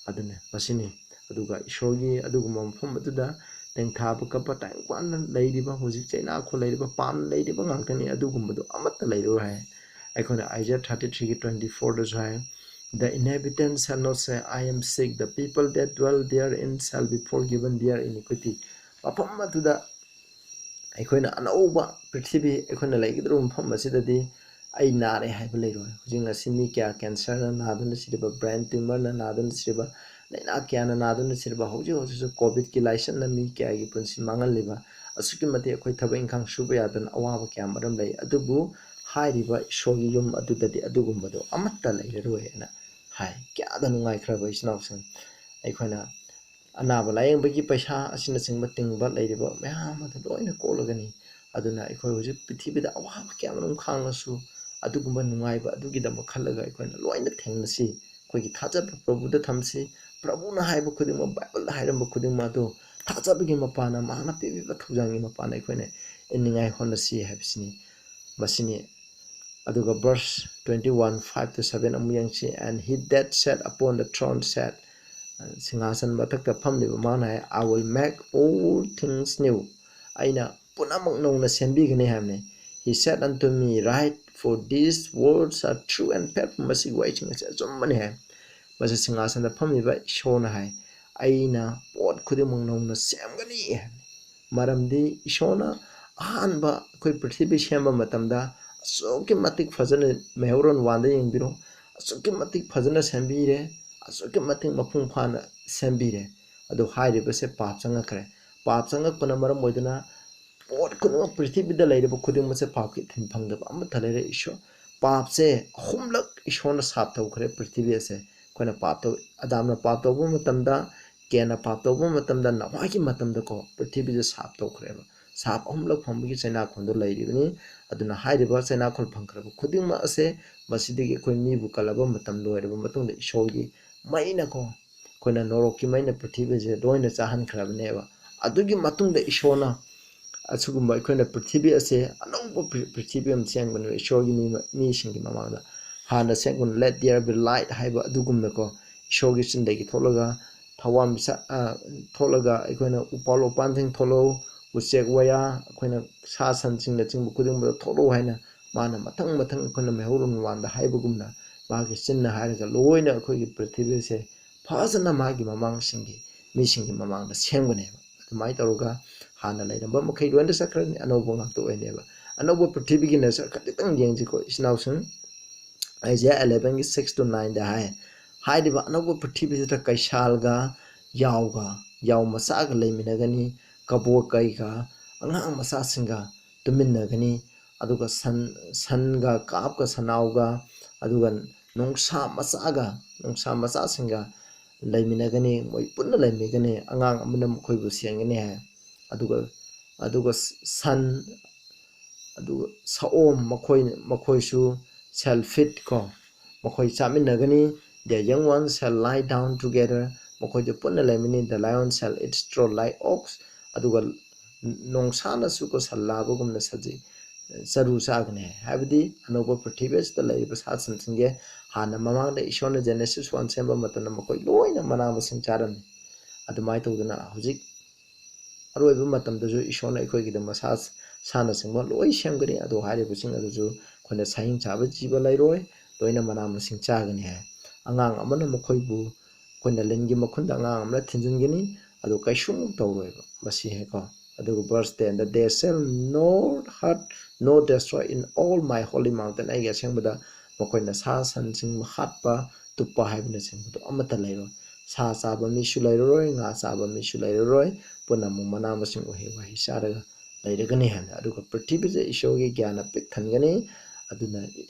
ꯑꯗꯨꯅ ꯃꯁꯤꯅꯤ꯫ ꯑꯗꯨꯒ ꯏꯁꯣꯔꯒꯤ ꯑꯗꯨꯒꯨꯝꯕ ꯃꯐꯝ ꯑꯗꯨꯗ ꯇꯦꯡꯊꯥꯕ ꯀꯞꯄ ꯇꯥꯏꯕꯪꯄꯥꯟꯗ ꯂꯩꯔꯤꯕ, ꯍꯧꯖꯤꯛ ꯆꯩꯅꯥꯈꯣꯜ ꯂꯩꯔꯤꯕ, ꯄꯥꯞꯅ ꯂꯩꯔꯤꯕ ꯉꯥꯛꯇꯅꯤ꯫ ꯑꯗꯨꯒꯨꯝꯕꯗꯨ ꯑꯃꯠꯇ ꯂꯩꯔꯣꯏ ꯍꯥꯏ꯫ ꯑꯩꯈꯣꯏꯅ ꯑꯥꯏꯖꯥꯌꯥ ꯊꯥꯔꯇꯤ ꯊ꯭ꯔꯤꯒꯤ ꯇ꯭ꯋꯦꯟꯇꯤ ꯐꯣꯔꯗꯁꯨ ꯍꯥꯏ, The inhabitants shall not say, "I am sick." The people that dwell therein shall be forgiven their iniquity. ꯃꯐꯝ ꯑꯗꯨꯗ ꯑꯩꯈꯣꯏꯅ ꯑꯅꯧꯕ ꯄ꯭ꯔꯤꯊꯤꯕꯤ ꯑꯩꯈꯣꯏꯅ ꯂꯩꯒꯗꯧꯔꯤꯕ ꯃꯐꯝ ꯑꯁꯤꯗꯗꯤ ꯑꯩ ꯅꯥꯔꯦ ꯍꯥꯏꯕ ꯂꯩꯔꯣꯏ꯫ ꯍꯧꯖꯤꯛ ꯉꯁꯤ ꯃꯤ ꯀꯌꯥ ꯀꯦꯟꯁꯔꯅ ꯅꯥꯗꯨꯅ ꯁꯤꯔꯤꯕ, ꯕ꯭ꯔꯦꯟ ꯇ꯭ꯌꯨꯃꯔꯅ ꯅꯥꯗꯨꯅ ꯁꯤꯔꯤꯕ, ꯂꯥꯏꯅꯥ ꯀꯌꯥꯅ ꯅꯥꯗꯨꯅ ꯁꯤꯔꯤꯕ, ꯍꯧꯖꯤꯛ ꯍꯧꯖꯤꯛꯁꯨ ꯀꯣꯚꯤꯗꯀꯤ ꯂꯥꯏꯆꯠꯅ ꯃꯤ ꯀꯌꯥꯒꯤ ꯄꯨꯟꯁꯤ ꯃꯥꯡꯍꯜꯂꯤꯕ, ꯑꯁꯨꯛꯀꯤ ꯃꯇꯤꯛ ꯑꯩꯈꯣꯏ ꯊꯕꯛ ꯏꯪꯈꯥꯡ ꯁꯨꯕ ꯌꯥꯗꯅ ꯑꯋꯥꯕ ꯀꯌꯥ ꯃꯔꯨꯝ ꯂꯩ꯫ ꯑꯗꯨꯕꯨ ꯍꯥꯏꯔꯤꯕ ꯏꯁꯣꯔꯒꯤ ꯌꯨꯝ ꯑꯗꯨꯗꯗꯤ ꯑꯗꯨꯒꯨꯝꯕꯗꯣ ꯑꯃꯠꯇ ꯂꯩꯔꯔꯣꯏ ꯍꯥꯏꯅ ꯍꯥꯏ꯫ ꯀꯌꯥꯗ ꯅꯨꯡꯉꯥꯏꯈ꯭ꯔꯕ ꯏꯆꯤꯟ ꯏꯅꯥꯎꯁꯤꯡ! ꯑꯩꯈꯣꯏꯅ ꯑꯅꯥꯕ ꯂꯥꯌꯦꯡꯕꯒꯤ ꯄꯩꯁꯥ ꯑꯁꯤꯅꯆꯤꯡꯕ ꯇꯤꯡꯕ ꯂꯩꯔꯤꯕ ꯃꯌꯥꯝ ꯑꯗꯨ ꯂꯣꯏꯅ ꯀꯣꯛꯂꯒꯅꯤ꯫ ꯑꯗꯨꯅ ꯑꯩꯈꯣꯏ ꯍꯧꯖꯤꯛ ꯄ꯭ꯔꯤꯊꯤꯕꯤꯗ ꯑꯋꯥꯕ ꯀꯌꯥ ꯃꯔꯨꯝ ꯈꯥꯡꯂꯁꯨ, ꯑꯗꯨꯒꯨꯝꯕ ꯅꯨꯡꯉꯥꯏꯕ ꯑꯗꯨꯒꯤꯗꯃꯛ ꯈꯜꯂꯒ ꯑꯩꯈꯣꯏꯅ ꯂꯣꯏꯅ ꯊꯦꯡꯅꯁꯤ꯫ ꯑꯩꯈꯣꯏꯒꯤ ꯊꯥꯖꯕ ꯄ꯭ꯔꯚꯨꯗ ꯊꯝꯁꯤ꯫ ꯄ꯭ꯔꯚꯨꯅ ꯍꯥꯏꯕ ꯈꯨꯗꯤꯡꯃꯛ, ꯕꯥꯏꯕꯜꯗ ꯍꯥꯏꯔꯝꯕ ꯈꯨꯗꯤꯡꯃꯛ ꯑꯗꯨ ꯊꯥꯖꯕꯒꯤ ꯃꯄꯥꯟꯅ, ꯃꯍꯥꯛꯅ ꯄꯤꯕꯤꯕ ꯊꯧꯖꯥꯜꯒꯤ ꯃꯄꯥꯟꯅ ꯑꯩꯈꯣꯏꯅ ꯏꯟꯅꯤꯡꯉꯥꯏ ꯍꯣꯠꯅꯁꯤ ꯍꯥꯏꯕꯁꯤꯅꯤ꯫ ꯃꯁꯤꯅꯤ꯫ ꯑꯗꯨꯒ verse twenty one, five to seven ꯑꯃꯨꯛ ꯌꯦꯡꯁꯤ꯫ "And he that sat upon the throne said," ꯁꯤꯡꯍꯥꯁꯟ ꯃꯊꯛꯇ ꯐꯝꯂꯤꯕ ꯃꯥꯅ ꯍꯥꯏ, "I will make all things new." ꯑꯩꯅ ꯄꯨꯝꯅꯃꯛ ꯅꯧꯅ ꯁꯦꯝꯕꯤꯒꯅꯤ ꯍꯥꯏꯕꯅꯤ꯫ "He said unto me, Write, for these words are true and faithful." ꯃꯁꯤꯒꯤ ꯋꯥꯍꯩꯁꯤꯡ ꯑꯁꯤ ꯑꯆꯨꯝꯕꯅꯤ ꯍꯥꯏ꯫ ꯃꯁꯤ ꯁꯤꯡꯍꯥꯁꯟꯗ ꯐꯝꯂꯤꯕ ꯏꯁꯣꯔꯅ ꯍꯥꯏ, "ꯑꯩꯅ ꯄꯣꯠ ꯈꯨꯗꯤꯡꯃꯛ ꯅꯧꯅ ꯁꯦꯝꯒꯅꯤ" ꯍꯥꯏꯕꯅꯤ꯫ ꯃꯔꯝꯗꯤ ꯏꯁꯣꯔꯅ ꯑꯍꯥꯟꯕ ꯑꯩꯈꯣꯏ ꯄ꯭ꯔꯤꯊꯤꯕꯤ ꯁꯦꯝꯕ ꯃꯇꯝꯗ ꯑꯁꯨꯛꯀꯤ ꯃꯇꯤꯛ ꯐꯖꯅ, ꯃꯩꯍꯧꯔꯣꯟ ꯋꯥꯟꯗ ꯌꯦꯡꯕꯤꯔꯣ, ꯑꯁꯨꯛꯀꯤ ꯃꯇꯤꯛ ꯐꯖꯅ ꯁꯦꯝꯕꯤꯔꯦ, ꯑꯁꯨꯛꯀꯤ ꯃꯇꯤꯛ ꯃꯄꯨꯡ ꯐꯥꯅ ꯁꯦꯝꯕꯤꯔꯦ꯫ ꯑꯗꯨ ꯍꯥꯏꯔꯤꯕꯁꯦ ꯄꯥꯞ ꯆꯪꯉꯛꯈ꯭ꯔꯦ꯫ ꯄꯥꯞ ꯆꯪꯉꯛꯄꯅ ꯃꯔꯝ ꯑꯣꯏꯗꯨꯅ ꯄꯣꯠ ꯈꯨꯗꯤꯡꯃꯛ, ꯄ꯭ꯔꯤꯊꯤꯕꯤꯗ ꯂꯩꯔꯤꯕ ꯈꯨꯗꯤꯡꯃꯛꯁꯦ ꯄꯥꯞꯀꯤ ꯏꯊꯤꯟ ꯐꯪꯗꯕ ꯑꯃꯠꯇ ꯂꯩꯔꯦ꯫ ꯏꯁꯣꯔ, ꯄꯥꯞꯁꯦ ꯑꯍꯨꯝꯂꯛ ꯏꯁꯣꯔꯅ ꯁꯥꯞ ꯇꯧꯈ꯭ꯔꯦ ꯄ꯭ꯔꯤꯊꯤꯕꯤ ꯑꯁꯦ꯫ ꯑꯩꯈꯣꯏꯅ ꯄꯥꯞ ꯇꯧ-, ꯑꯗꯥꯝꯅ ꯄꯥꯞ ꯇꯧꯕ ꯃꯇꯝꯗ, ꯀꯦꯟꯅ ꯄꯥꯞ ꯇꯧꯕ ꯃꯇꯝꯗ, ꯅꯣꯍꯥꯒꯤ ꯃꯇꯝꯗꯀꯣ, ꯄ꯭ꯔꯤꯊꯤꯕꯤꯁꯦ ꯁꯥꯞ ꯇꯧꯈ꯭ꯔꯦꯕ꯫ ꯁꯥꯞ ꯑꯍꯨꯝꯂꯛ ꯐꯪꯕꯒꯤ ꯆꯩꯅꯥꯈꯣꯟꯗꯣ ꯂꯩꯔꯤꯕꯅꯤ꯫ ꯑꯗꯨꯅ ꯍꯥꯏꯔꯤꯕ ꯆꯩꯅꯥꯈꯣꯜ ꯐꯪꯈ꯭ꯔꯕ ꯈꯨꯗꯤꯡꯃꯛ ꯑꯁꯦ ꯃꯁꯤꯗꯒꯤ ꯑꯩꯈꯣꯏ ꯃꯤꯕꯨ ꯀꯜꯂꯕ ꯃꯇꯝ ꯂꯣꯏꯔꯕ ꯃꯇꯨꯡꯗ ꯏꯁꯣꯔꯒꯤ ꯃꯩꯅꯀꯣ, ꯑꯩꯈꯣꯏꯅ ꯅꯣꯔꯣꯛꯀꯤ ꯃꯩꯅ ꯄ꯭ꯔꯤꯊꯤꯕꯤꯁꯦ ꯂꯣꯏꯅ ꯆꯥꯍꯟꯈ꯭ꯔꯕꯅꯦꯕ꯫ ꯑꯗꯨꯒꯤ ꯃꯇꯨꯡꯗ ꯏꯁꯣꯔꯅ ꯑꯁꯤꯒꯨꯝꯕ ꯑꯩꯈꯣꯏꯅ ꯄ꯭ꯔꯤꯊꯤꯕꯤ ꯑꯁꯦ ꯑꯅꯧꯕ ꯄ꯭ꯔꯤ-, ꯄ꯭ꯔꯤꯊꯤꯕꯤ ꯑꯃ ꯁꯦꯝꯒꯅꯤ ꯏꯁꯣꯔꯒꯤ ꯃꯤ-, ꯃꯤꯁꯤꯡꯒꯤ ꯃꯃꯥꯡꯗ꯫ ꯍꯥꯟꯅ ꯁꯦꯝꯒꯅꯤ, "Let there be light" ꯍꯥꯏꯕ ꯑꯗꯨꯒꯨꯝꯅꯀꯣ, ꯏꯁꯣꯔꯒꯤ ꯆꯤꯟꯗꯒꯤ ꯊꯣꯛꯂꯒ ꯊꯋꯥꯟꯃꯤꯆꯥꯛ, ꯑ, ꯊꯣꯛꯂꯒ ꯑꯩꯈꯣꯏꯅ ꯎꯄꯥꯜ ꯋꯥꯄꯥꯟꯁꯤꯡ ꯊꯣꯛꯂꯛꯎ, ꯎꯆꯦꯛ ꯋꯥꯌꯥ, ꯑꯩꯈꯣꯏꯅ ꯁꯥ ꯁꯟꯁꯤꯡꯅꯆꯤꯡꯕ ꯈꯨꯗꯤꯡꯃꯛꯇ ꯊꯣꯛꯂꯛꯎ ꯍꯥꯏꯅ ꯃꯥꯅ ꯃꯊꯪ ꯃꯊꯪ ꯑꯩꯈꯣꯏꯅ ꯃꯩꯍꯧꯔꯣꯟ ꯃꯃꯥꯟꯗ ꯍꯥꯏꯕꯒꯨꯝꯅ ꯃꯥꯒꯤ ꯆꯤꯟꯅ ꯍꯥꯏꯔꯒ ꯂꯣꯏꯅ ꯑꯩꯈꯣꯏꯒꯤ ꯄ꯭ꯔꯤꯊꯤꯕꯤꯁꯦ ꯐꯖꯅ ꯃꯥꯒꯤ ꯃꯃꯥꯡꯁꯤꯡꯒꯤ ꯃꯤꯁꯤꯡꯒꯤ ꯃꯃꯥꯡꯗ ꯁꯦꯝꯒꯅꯦꯕ꯫ ꯑꯗꯨꯃꯥꯏꯅ ꯇꯧꯔꯒ ꯍꯥꯟꯅ ꯂꯩꯔꯝꯕ ꯃꯈꯩ ꯂꯣꯏꯅ ꯆꯠꯈ꯭ꯔꯅꯤ, ꯑꯅꯧꯕ ꯉꯥꯛꯇ ꯑꯣꯏꯅꯦꯕ꯫ ꯑꯅꯧꯕ ꯄ꯭ꯔꯤꯊꯤꯕꯤꯒꯤ ꯅꯁꯛ ꯈꯖꯤꯛꯇꯪ ꯌꯦꯡꯁꯤꯀꯣ, ꯏꯆꯤꯟ ꯏꯅꯥꯎꯁꯤꯡ꯫ ꯑꯥꯏꯖꯤꯌꯥ eleven ꯒꯤ six to nine ꯗ ꯍꯥꯏ, ꯍꯥꯏꯔꯤꯕ ꯑꯅꯧꯕ ꯄ꯭ꯔꯤꯊꯤꯕꯤꯁꯤꯗ ꯀꯩꯁꯥꯜꯒ ꯌꯥꯎꯒ, ꯌꯥꯎ ꯃꯆꯥꯒ ꯂꯩꯃꯤꯟꯅꯒꯅꯤ, ꯀꯕꯣꯛ ꯀꯩꯒ ꯑꯉꯥꯡ ꯃꯆꯥꯁꯤꯡꯒ ꯇꯨꯃꯤꯟꯅꯒꯅꯤ, ꯑꯗꯨꯒ ꯁꯟ, ꯁꯟꯒ ꯀꯥꯞꯀ ꯁꯟꯅꯥꯎꯒ, ꯑꯗꯨꯒ ꯅꯣꯡꯁꯥ ꯃꯆꯥꯒ, ꯅꯣꯡꯁꯥ ꯃꯆꯥꯁꯤꯡꯒ ꯂꯩꯃꯤꯟꯅꯒꯅꯤ, ꯃꯣꯏ ꯄꯨꯟꯅ ꯂꯩꯃꯤꯟꯅꯒꯅꯤ, ꯑꯉꯥꯡ ꯑꯃꯅ ꯃꯈꯣꯏꯕꯨ ꯁꯦꯟꯒꯅꯤ ꯍꯥꯏ꯫ ꯑꯗꯨꯒ, ꯑꯗꯨꯒ ꯁꯟ, ꯑꯗꯨꯒ ꯁꯑꯣꯝ, ꯃꯈꯣꯏ, ꯃꯈꯣꯏꯁꯨ shall feed ꯀꯣ, ꯃꯈꯣꯏ ꯆꯥꯃꯤꯟꯅꯒꯅꯤ꯫ The young ones shall lie down together, ꯃꯈꯣꯏꯗꯨ ꯄꯨꯟꯅ ꯂꯩꯃꯤꯟꯅꯩ꯫ The lion shall eat straw like ox, ꯑꯗꯨꯒ ꯅꯣꯡꯁꯥꯅꯁꯨ ꯀꯣ ꯁꯟ ꯂꯥꯕꯒꯨꯝꯅ ꯁꯖꯤꯛ, ꯆꯔꯨ ꯆꯥꯒꯅꯤ ꯍꯥꯏ꯫ ꯍꯥꯏꯕꯗꯤ ꯑꯅꯧꯕ ꯄ꯭ꯔꯤꯊꯤꯕꯤ ꯑꯁꯤꯗ ꯂꯩꯔꯤꯕ ꯁꯥ ꯁꯟꯁꯤꯡꯁꯦ ꯍꯥꯟꯅ ꯃꯃꯥꯡꯗ ꯏꯁꯣꯔꯅ Genesis one ꯁꯦꯝꯕ ꯃꯇꯝꯗ ꯃꯈꯣꯏ ꯂꯣꯏꯅ ꯃꯅꯥ ꯃꯁꯤꯡ ꯆꯥꯔꯝꯃꯤ꯫ ꯑꯗꯨꯃꯥꯏꯅ ꯇꯧꯗꯅ ꯍꯧꯖꯤꯛ ꯑꯔꯣꯏꯕ ꯃꯇꯝꯗꯁꯨ ꯏꯁꯣꯔꯅ ꯑꯩꯈꯣꯏꯒꯤꯗꯃꯛ ꯁꯥ, ꯁꯥꯅꯆꯤꯡꯕ ꯂꯣꯏ ꯁꯦꯝꯒꯅꯤ꯫ ꯑꯗꯣ ꯍꯥꯏꯔꯤꯕꯁꯤꯡ ꯑꯗꯨꯁꯨ ꯑꯩꯈꯣꯏꯅ ꯁꯥꯍꯤꯡ ꯆꯥꯕ ꯖꯤꯕ ꯂꯩꯔꯣꯏ, ꯂꯣꯏꯅ ꯃꯅꯥ ꯃꯁꯤꯡ ꯆꯥꯒꯅꯤ ꯍꯥꯏ꯫ ꯑꯉꯥꯡ ꯑꯃꯅ ꯃꯈꯣꯏꯕꯨ, ꯑꯩꯈꯣꯏꯅ ꯂꯤꯟꯒꯤ ꯃꯈꯨꯟꯗ ꯑꯉꯥꯡ ꯑꯃꯅ ꯊꯤꯟꯖꯤꯟꯒꯅꯤ, ꯑꯗꯨ ꯀꯩꯁꯨꯃꯨꯛ ꯇꯧꯔꯣꯏꯕ꯫ ꯃꯁꯤ ꯍꯥꯏꯀꯣ꯫ ꯑꯗꯨꯒ verse ten the, "They shall not hurt nor destroy in all my holy mountain." ꯑꯩꯒꯤ ꯑꯁꯦꯡꯕꯗ ꯃꯈꯣꯏꯅ ꯁꯥ ꯁꯟꯁꯤꯡ ꯍꯥꯠꯄ, ꯇꯨꯞꯄ ꯍꯥꯏꯕꯅꯆꯤꯡꯕꯗꯣ ꯑꯃꯠꯇ ꯂꯩꯔꯣꯏ꯫ ꯁꯥ ꯆꯥꯕ ꯃꯤꯁꯨ ꯂꯩꯔꯔꯣꯏ, ꯉꯥ ꯆꯥꯕ ꯃꯤꯁꯨ ꯂꯩꯔꯔꯣꯏ, ꯄꯨꯝꯅꯃꯛ ꯃꯅꯥ ꯃꯁꯤꯡ, ꯎꯍꯩ ꯋꯥꯍꯩ ꯆꯥꯔꯒ ꯂꯩꯔꯒꯅꯤ ꯍꯥꯏꯅ꯫ ꯑꯗꯨꯒ ꯄ꯭ꯔꯤꯊꯤꯕꯤꯁꯦ ꯏꯁꯣꯔꯒꯤ ꯒ꯭ꯌꯥꯟꯅ ꯄꯤꯛ ꯊꯟꯒꯅꯤ꯫ ꯑꯗꯨꯅ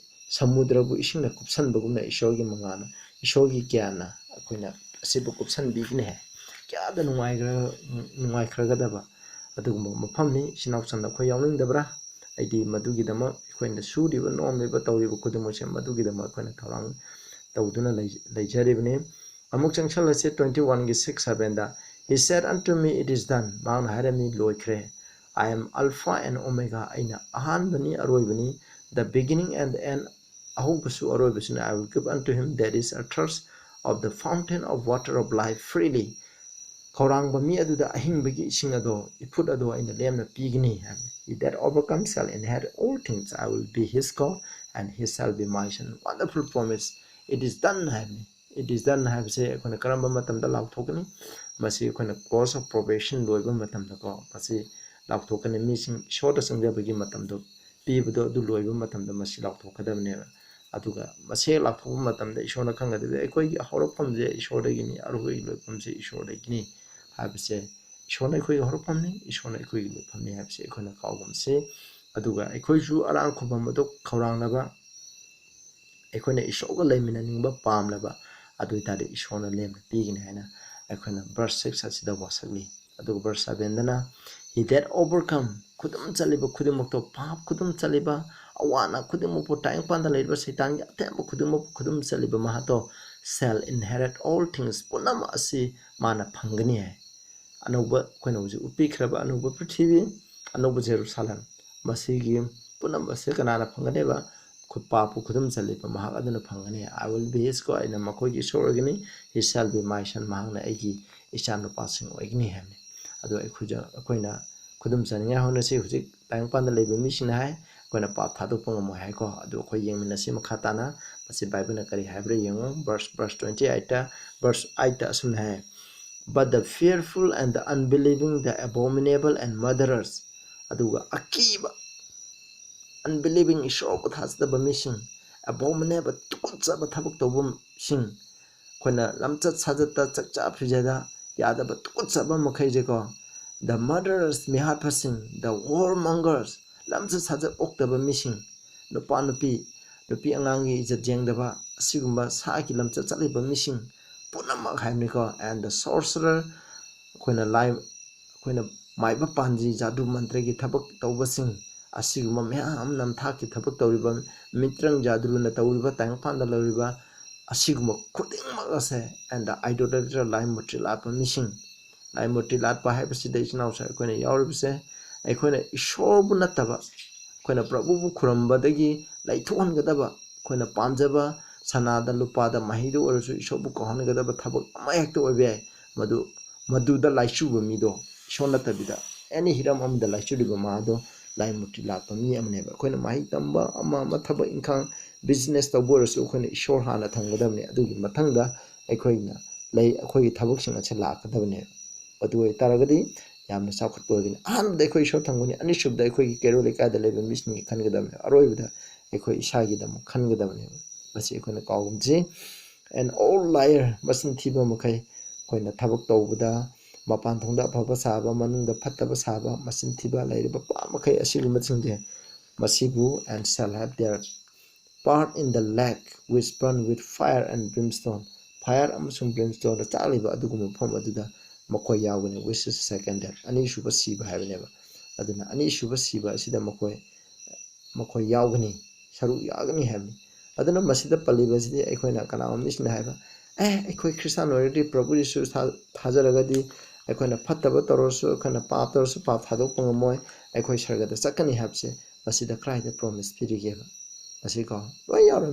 ꯁꯃꯨꯗ꯭ꯔꯕꯨ ꯏꯁꯤꯡꯅ ꯀꯨꯞꯁꯟꯕꯒꯨꯝꯅ ꯏꯁꯣꯔꯒꯤ ꯃꯉꯥꯜꯅ, ꯏꯁꯣꯔꯒꯤ ꯒ꯭ꯌꯥꯟꯅ ꯑꯩꯈꯣꯏꯅ ꯑꯁꯤꯕꯨ ꯀꯨꯞꯁꯟꯕꯤꯒꯅꯤ ꯍꯥꯏ꯫ ꯀꯌꯥꯗ ꯅꯨꯡꯉꯥꯏꯈ꯭ꯔ-, ꯅꯨꯡꯉꯥꯏꯈ꯭ꯔꯒꯗꯕ ꯑꯗꯨꯒꯨꯝꯕ ꯃꯐꯝꯅꯤ꯫ ꯏꯆꯤꯟ ꯏꯅꯥꯎꯁꯤꯡꯗ ꯑꯩꯈꯣꯏ ꯌꯥꯎꯅꯤꯡꯗꯕ꯭ꯔꯥ? ꯑꯩꯗꯤ ꯃꯗꯨꯒꯤꯗꯃꯛ ꯑꯩꯈꯣꯏꯅ ꯁꯨꯔꯤꯕ, ꯅꯣꯝꯂꯤꯕ, ꯇꯧꯔꯤꯕ ꯈꯨꯗꯤꯡꯃꯛꯁꯦ ꯃꯗꯨꯒꯤꯗꯃꯛ ꯑꯩꯈꯣꯏꯅ ꯊꯧꯔꯥꯡ ꯇꯧꯗꯨꯅ ꯂꯩ-, ꯂꯩꯖꯔꯤꯕꯅꯤ꯫ ꯑꯃꯨꯛ ꯆꯪꯁꯜꯂꯁꯤ twenty one ꯒꯤ six seven the. "He said unto me, It is done." ꯃꯍꯥꯛꯅ ꯍꯥꯏꯔꯝꯃꯤ, "ꯂꯣꯏꯈ꯭ꯔꯦ꯫ I am Alpha and Omega, ꯑꯩꯅ ꯑꯍꯥꯟꯕꯅꯤ, ꯑꯔꯣꯏꯕꯅꯤ, the beginning and the end, ꯑꯍꯧꯕꯁꯨ ꯑꯔꯣꯏꯕꯁꯨꯅꯤ꯫ I will give unto him that is athirst of the fountain of water of life freely." ꯈꯧꯔꯥꯡꯕ ꯃꯤ ꯑꯗꯨꯗ ꯑꯍꯤꯡꯕꯒꯤ ꯏꯁꯤꯡ ꯑꯗꯣ, ꯏꯐꯨꯠ ꯑꯗꯣ ꯑꯩꯅ ꯂꯦꯝꯅ ꯄꯤꯒꯅꯤ ꯍꯥꯏꯕꯅꯤ꯫ "He that overcomes shall inherit all things, I will be his God, and he shall be my son. Wonderful promise. It is done ꯍꯥꯏꯕꯅꯤ꯫ It is done ꯍꯥꯏꯕꯁꯦ ꯑꯩꯈꯣꯏꯅ ꯀꯔꯝꯕ ꯃꯇꯝꯗ ꯂꯥꯎꯊꯣꯛꯀꯅꯤ? ꯃꯁꯤ ꯑꯩꯈꯣꯏꯅ close of probation ꯂꯣꯏꯕ ꯃꯇꯝꯗꯀꯣ, ꯃꯁꯤ ꯂꯥꯎꯊꯣꯛꯀꯅꯤ꯫ ꯃꯤꯁꯤꯡ ꯏꯁꯣꯔꯗ ꯆꯪꯖꯕꯒꯤ ꯃꯇꯝꯗꯣ ꯄꯤꯕꯗꯣ, ꯑꯗꯨ ꯂꯣꯏꯕ ꯃꯇꯝꯗ ꯃꯁꯤ ꯂꯥꯎꯊꯣꯛꯀꯗꯕꯅꯦꯕ꯫ ꯑꯗꯨꯒ ꯃꯁꯤ ꯍꯦꯛ ꯂꯥꯎꯊꯣꯛꯄ ꯃꯇꯝꯗ ꯏꯁꯣꯔꯅ ꯈꯪꯒꯗꯕꯗꯤ ꯑꯩꯈꯣꯏꯒꯤ ꯍꯧꯔꯛꯐꯝꯁꯦ ꯏꯁꯣꯔꯗꯒꯤꯅꯤ, ꯑꯔꯣꯏꯕꯒꯤ ꯂꯣꯏꯐꯝꯁꯦ ꯏꯁꯣꯔꯗꯒꯤꯅꯤ ꯍꯥꯏꯕꯁꯦ, ꯏꯁꯣꯔꯅ ꯑꯩꯈꯣꯏꯒꯤ ꯍꯧꯔꯛꯐꯝꯅꯤ, ꯏꯁꯣꯔꯅ ꯑꯩꯈꯣꯏꯒꯤ ꯂꯣꯏꯐꯝꯅꯤ ꯍꯥꯏꯕꯁꯦ ꯑꯩꯈꯣꯏꯅ ꯀꯥꯎꯒꯨꯝꯁꯤ꯫ ꯑꯗꯨꯒ ꯑꯩꯈꯣꯏꯁꯨ ꯑꯔꯥꯡ ꯈꯨꯕꯝ ꯑꯗꯨ ꯈꯧꯔꯥꯡꯂꯕ, ꯑꯩꯈꯣꯏꯅ ꯏꯁꯣꯔꯒ ꯂꯩꯃꯤꯟꯅꯅꯤꯡꯕ ꯄꯥꯝꯂꯕ, ꯑꯗꯨ ꯑꯣꯏꯇꯥꯔꯗꯤ ꯏꯁꯣꯔꯅ ꯂꯦꯝꯅ ꯄꯤꯒꯅꯤ ꯍꯥꯏꯅ ꯑꯩꯈꯣꯏꯅ verse six ꯑꯁꯤꯗ ꯋꯥꯁꯛꯂꯤ꯫ ꯑꯗꯨꯒ verse sevenꯗꯅ, "He that overcome," ꯈꯨꯗꯨꯝ ꯆꯠꯂꯤꯕ ꯈꯨꯗꯤꯡꯃꯛꯇꯣ, ꯄꯥꯞ ꯈꯨꯗꯨꯝ ꯆꯠꯂꯤꯕ, ꯑꯋꯥ ꯑꯅꯥ ꯈꯨꯗꯤꯡꯃꯛꯄꯨ, ꯇꯥꯏꯕꯪꯄꯥꯟꯗ ꯂꯩꯔꯤꯕ ꯁꯩꯇꯥꯟꯒꯤ ꯑꯇꯦꯝꯕ ꯈꯨꯗꯤꯡꯃꯛꯄꯨ ꯈꯨꯗꯨꯝ ꯆꯠꯂꯤꯕ ꯃꯍꯥꯛꯇꯣ, "shall inherit all things," ꯄꯨꯝꯅꯃꯛ ꯑꯁꯤ ꯃꯥꯅ ꯐꯪꯒꯅꯤ ꯍꯥꯏ꯫ ꯑꯅꯧꯕ, ꯑꯩꯈꯣꯏꯅ ꯍꯧꯖꯤꯛ ꯎꯠꯄꯤꯈ꯭ꯔꯕ ꯑꯅꯧꯕ ꯄ꯭ꯔꯤꯊꯤꯕꯤ, ꯑꯅꯧꯕ ꯖꯦꯔꯨꯁꯥꯂꯦꯝ, ꯃꯁꯤꯒꯤ ꯄꯨꯝꯅꯃꯛ ꯑꯁꯤ ꯀꯅꯥꯅ ꯐꯪꯒꯅꯦꯕ? ꯈꯨ-, ꯄꯥꯞꯄꯨ ꯈꯨꯗꯨꯝ ꯆꯜꯂꯤꯕ ꯃꯍꯥꯛ ꯑꯗꯨꯅ ꯐꯪꯒꯅꯤ꯫ "I will be his God," ꯑꯩꯅ ꯃꯈꯣꯏꯒꯤ ꯏꯁꯣꯔ ꯑꯣꯏꯒꯅꯤ, "he shall be my son," ꯃꯍꯥꯛꯅ ꯑꯩꯒꯤ ꯏꯆꯥꯅꯨꯄꯥꯁꯤꯡ ꯑꯣꯏꯒꯅꯤ ꯍꯥꯏꯕꯅꯤ꯫ ꯑꯗꯣ ꯑꯩꯈꯣꯏꯁꯨ, ꯑꯩꯈꯣꯏꯅ ꯈꯨꯗꯨꯝ ꯆꯟꯅꯤꯡꯉꯥꯏ ꯍꯣꯠꯅꯁꯤ꯫ ꯍꯧꯖꯤꯛ ꯇꯥꯏꯕꯪꯄꯥꯟꯗ ꯂꯩꯕ ꯃꯤꯁꯤꯡꯅ ꯍꯥꯏ, "ꯑꯩꯈꯣꯏꯅ ꯄꯥꯞ ꯊꯥꯗꯣꯛꯄ ꯉꯝꯃꯣꯏ" ꯍꯥꯏꯀꯣ꯫ ꯑꯗꯨ ꯑꯩꯈꯣꯏ ꯌꯦꯡꯃꯤꯟꯅꯁꯤ ꯃꯈꯥ ꯇꯥꯅ꯫ ꯃꯁꯤ ꯕꯥꯏꯕꯜꯅ ꯀꯔꯤ ꯍꯥꯏꯕ꯭ꯔꯥ ꯌꯦꯡꯉꯨ꯫ Verse, verse twenty eightꯇ, verse eightꯇ ꯑꯁꯨꯝꯅ ꯍꯥꯏ, "But the fearful and the unbelieving, the abominable and murderers," ꯑꯗꯨꯒ ꯑꯀꯤꯕ, unbelieving, ꯏꯁꯣꯔꯕꯨ ꯊꯥꯖꯗꯕ ꯃꯤꯁꯤꯡ, abominable, ꯇꯨꯀꯠꯆꯕ ꯊꯕꯛ ꯇꯧꯕꯁꯤꯡ, ꯑꯩꯈꯣꯏꯅ ꯂꯝꯆꯠ ꯁꯥꯖꯠꯇ, ꯆꯥꯛꯆꯥ ꯐꯤꯖꯦꯗ ꯌꯥꯗꯕ ꯇꯨꯀꯠꯆꯕ ꯃꯈꯩꯁꯦꯀꯣ, "The murderers," ꯃꯤꯍꯥꯠꯄꯁꯤꯡ, "the whoremongers," ꯂꯝꯆꯠ ꯁꯥꯖꯠ ꯑꯣꯛꯇꯕ ꯃꯤꯁꯤꯡ, ꯅꯨꯄꯥ ꯅꯨꯄꯤ, ꯅꯨꯄꯤ ꯑꯉꯥꯡꯒꯤ ꯏꯖꯠ ꯌꯦꯡꯗꯕ, ꯑꯁꯤꯒꯨꯝꯕ ꯁꯥꯒꯤ ꯂꯝꯆꯠ ꯆꯠꯂꯤꯕ ꯃꯤꯁꯤꯡ ꯄꯨꯝꯅꯃꯛ ꯍꯥꯏꯕꯅꯤꯀꯣ, "and the sorcerer," ꯑꯩꯈꯣꯏꯅ ꯂꯥꯏ, ꯑꯩꯈꯣꯏꯅ ꯃꯥꯏꯕ ꯄꯥꯟꯖꯤ, ꯖꯥꯗꯨ ꯃꯟꯇ꯭ꯔꯒꯤ ꯊꯕꯛ ꯇꯧꯕꯁꯤꯡ, ꯑꯁꯤꯒꯨꯝꯕ ꯃꯌꯥꯝ ꯅꯝꯊꯥꯛꯀꯤ ꯊꯕꯛ ꯇꯧꯔꯤꯕ, ꯃꯤꯇ꯭ꯔꯪ ꯖꯥꯗꯨꯅ ꯇꯧꯔꯤꯕ, ꯇꯥꯏꯕꯪꯄꯥꯟꯗ ꯂꯩꯔꯤꯕ ꯑꯁꯤꯒꯨꯝꯕ ꯈꯨꯗꯤꯡꯃꯛ ꯑꯁꯦ, and the idolater, ꯂꯥꯏ ꯃꯨꯔꯇꯤ ꯂꯥꯠꯄ ꯃꯤꯁꯤꯡ, ꯂꯥꯏ ꯃꯨꯔꯇꯤ ꯂꯥꯠꯄ ꯍꯥꯏꯕꯁꯤꯗ ꯏꯆꯤꯟ ꯏꯅꯥꯎꯁꯦ ꯑꯩꯈꯣꯏꯅ ꯌꯥꯎꯔꯤꯕꯁꯦ, ꯑꯩꯈꯣꯏꯅ ꯏꯁꯣꯔꯕꯨ ꯅꯠꯇꯕ, ꯑꯩꯈꯣꯏꯅ ꯄ꯭ꯔꯚꯨꯕꯨ ꯈꯨꯔꯨꯝꯕꯗꯒꯤ ꯂꯩꯊꯣꯛꯍꯟꯒꯗꯕ, ꯑꯩꯈꯣꯏꯅ ꯄꯥꯝꯖꯕ ꯁꯅꯥꯗ ꯂꯨꯄꯥꯗ ꯃꯍꯩꯗ ꯑꯣꯏꯔꯁꯨ ꯏꯁꯣꯔꯕꯨ ꯀꯥꯎꯍꯟꯒꯗꯕ ꯊꯕꯛ ꯑꯃ ꯍꯦꯛꯇ ꯑꯣꯏꯕ ꯌꯥꯏ꯫ ꯃꯗꯨ, ꯃꯗꯨꯗ ꯂꯥꯏꯆꯨꯕ ꯃꯤꯗꯣ, ꯏꯁꯣꯔ ꯅꯠꯇꯕꯤꯗ ꯑꯦꯅꯤ ꯍꯤꯔꯝ ꯑꯃꯗ ꯂꯥꯏꯆꯨꯔꯤꯕ ꯃꯥꯗꯣ, ꯂꯥꯏ ꯃꯨꯔꯇꯤ ꯂꯥꯠꯄ ꯃꯤ ꯑꯃꯅꯦꯕ꯫ ꯑꯩꯈꯣꯏꯅ ꯃꯍꯩ ꯇꯝꯕ, ꯑꯃ ꯑꯃ ꯊꯕꯛ ꯏꯪꯈꯥꯡ, ꯕꯤꯖꯤꯅꯦꯁ ꯇꯧꯕ ꯑꯣꯏꯔꯁꯨ ꯑꯩꯈꯣꯏꯅ ꯏꯁꯣꯔ ꯍꯥꯟꯅ ꯊꯝꯒꯗꯕꯅꯤ꯫ ꯑꯗꯨꯒꯤ ꯃꯊꯪꯗ ꯑꯩꯈꯣꯏꯅ ꯂꯩ, ꯑꯩꯈꯣꯏꯒꯤ ꯊꯕꯛꯁꯤꯡ ꯑꯁꯤ ꯂꯥꯛꯀꯗꯕꯅꯦꯕ꯫ ꯑꯗꯨ ꯑꯣꯏꯇꯥꯔꯒꯗꯤ ꯌꯥꯝꯅ ꯆꯥꯎꯈꯠꯄ ꯑꯣꯏꯒꯅꯤ꯫ ꯑꯍꯥꯟꯕꯗ ꯑꯩꯈꯣꯏ ꯏꯁꯣꯔ ꯊꯝꯒꯅꯤ, ꯑꯅꯤꯁꯨꯕꯗ ꯑꯩꯈꯣꯏꯒꯤ ꯀꯩꯔꯣꯜ ꯂꯩꯀꯥꯏꯗ ꯂꯩꯕ ꯃꯤꯁꯤꯡꯒꯤ ꯈꯟꯒꯗꯕꯅꯦꯕ, ꯑꯔꯣꯏꯕꯗ ꯑꯩꯈꯣꯏ ꯏꯁꯥꯒꯤꯗꯃꯛ ꯈꯟꯒꯗꯕꯅꯦꯕ꯫ ꯃꯁꯤ ꯑꯩꯈꯣꯏꯅ ꯀꯥꯎꯒꯨꯝꯁꯤ꯫ And all liar, ꯃꯆꯤꯟ ꯊꯤꯕ ꯃꯈꯩ, ꯑꯩꯈꯣꯏꯅ ꯊꯕꯛ ꯇꯧꯕꯗ ꯃꯄꯥꯟ ꯊꯣꯡꯗ ꯑꯐꯕ ꯁꯥꯕ, ꯃꯅꯨꯡꯗ ꯐꯠꯇꯕ ꯁꯥꯕ, ꯃꯆꯤꯟ ꯊꯤꯕ ꯂꯩꯔꯤꯕ ꯄꯥꯞ ꯃꯈꯩ ꯑꯁꯤꯒꯨꯝꯕꯁꯤꯡꯁꯦ, ꯃꯁꯤꯕꯨ, and shall have their part in the lake which burn with fire and brimstone, fire ꯑꯃꯁꯨꯡ brimstone ꯗ ꯆꯥꯛꯂꯤꯕ ꯑꯗꯨꯒꯨꯝꯕ ꯃꯐꯝ ꯑꯗꯨꯗ ꯃꯈꯣꯏ ꯌꯥꯎꯒꯅꯤ, which is second death, ꯑꯅꯤꯁꯨꯕ ꯁꯤꯕ ꯍꯥꯏꯕꯅꯦꯕ꯫ ꯑꯗꯨꯅ ꯑꯅꯤꯁꯨꯕ ꯁꯤꯕ ꯑꯁꯤꯗ ꯃꯈꯣꯏ, ꯃꯈꯣꯏ ꯌꯥꯎꯒꯅꯤ, ꯁꯔꯨꯛ ꯌꯥꯒꯅꯤ ꯍꯥꯏꯕꯅꯤ꯫ ꯑꯗꯨꯅ ꯃꯁꯤꯗ ꯄꯜꯂꯤꯕꯁꯤꯗꯤ ꯑꯩꯈꯣꯏꯅ ꯀꯅꯥꯒꯨꯝꯕ ꯃꯤꯁꯤꯡꯅ ꯍꯥꯏꯕ, "ꯑꯦ, ꯑꯩꯈꯣꯏ ꯈ꯭ꯔꯤꯁꯇꯥꯟ ꯑꯣꯏꯔꯗꯤ ꯄ꯭ꯔꯚꯨ ꯌꯤꯁꯨ ꯊꯥ-, ꯊꯥꯖꯔꯒꯗꯤ ꯑꯩꯈꯣꯏꯅ ꯐꯠꯇꯕ ꯇꯧꯔꯁꯨ, ꯑꯩꯈꯣꯏꯅ ꯄꯥꯞ ꯇꯧꯔꯁꯨ ꯄꯥꯞ ꯊꯥꯗꯣꯛꯄ ꯉꯝꯃꯣꯏ, ꯑꯩꯈꯣꯏ ꯁꯔꯒꯗ ꯆꯠꯀꯅꯤ" ꯍꯥꯏꯕꯁꯦ ꯃꯁꯤꯗ ꯀꯗꯥꯏꯗ ꯄ꯭ꯔꯣꯃꯤꯁ ꯄꯤꯔꯤꯒꯦꯕ? ꯃꯁꯤꯀꯣ ꯂꯣꯏ ꯌꯥꯎꯔꯦ꯫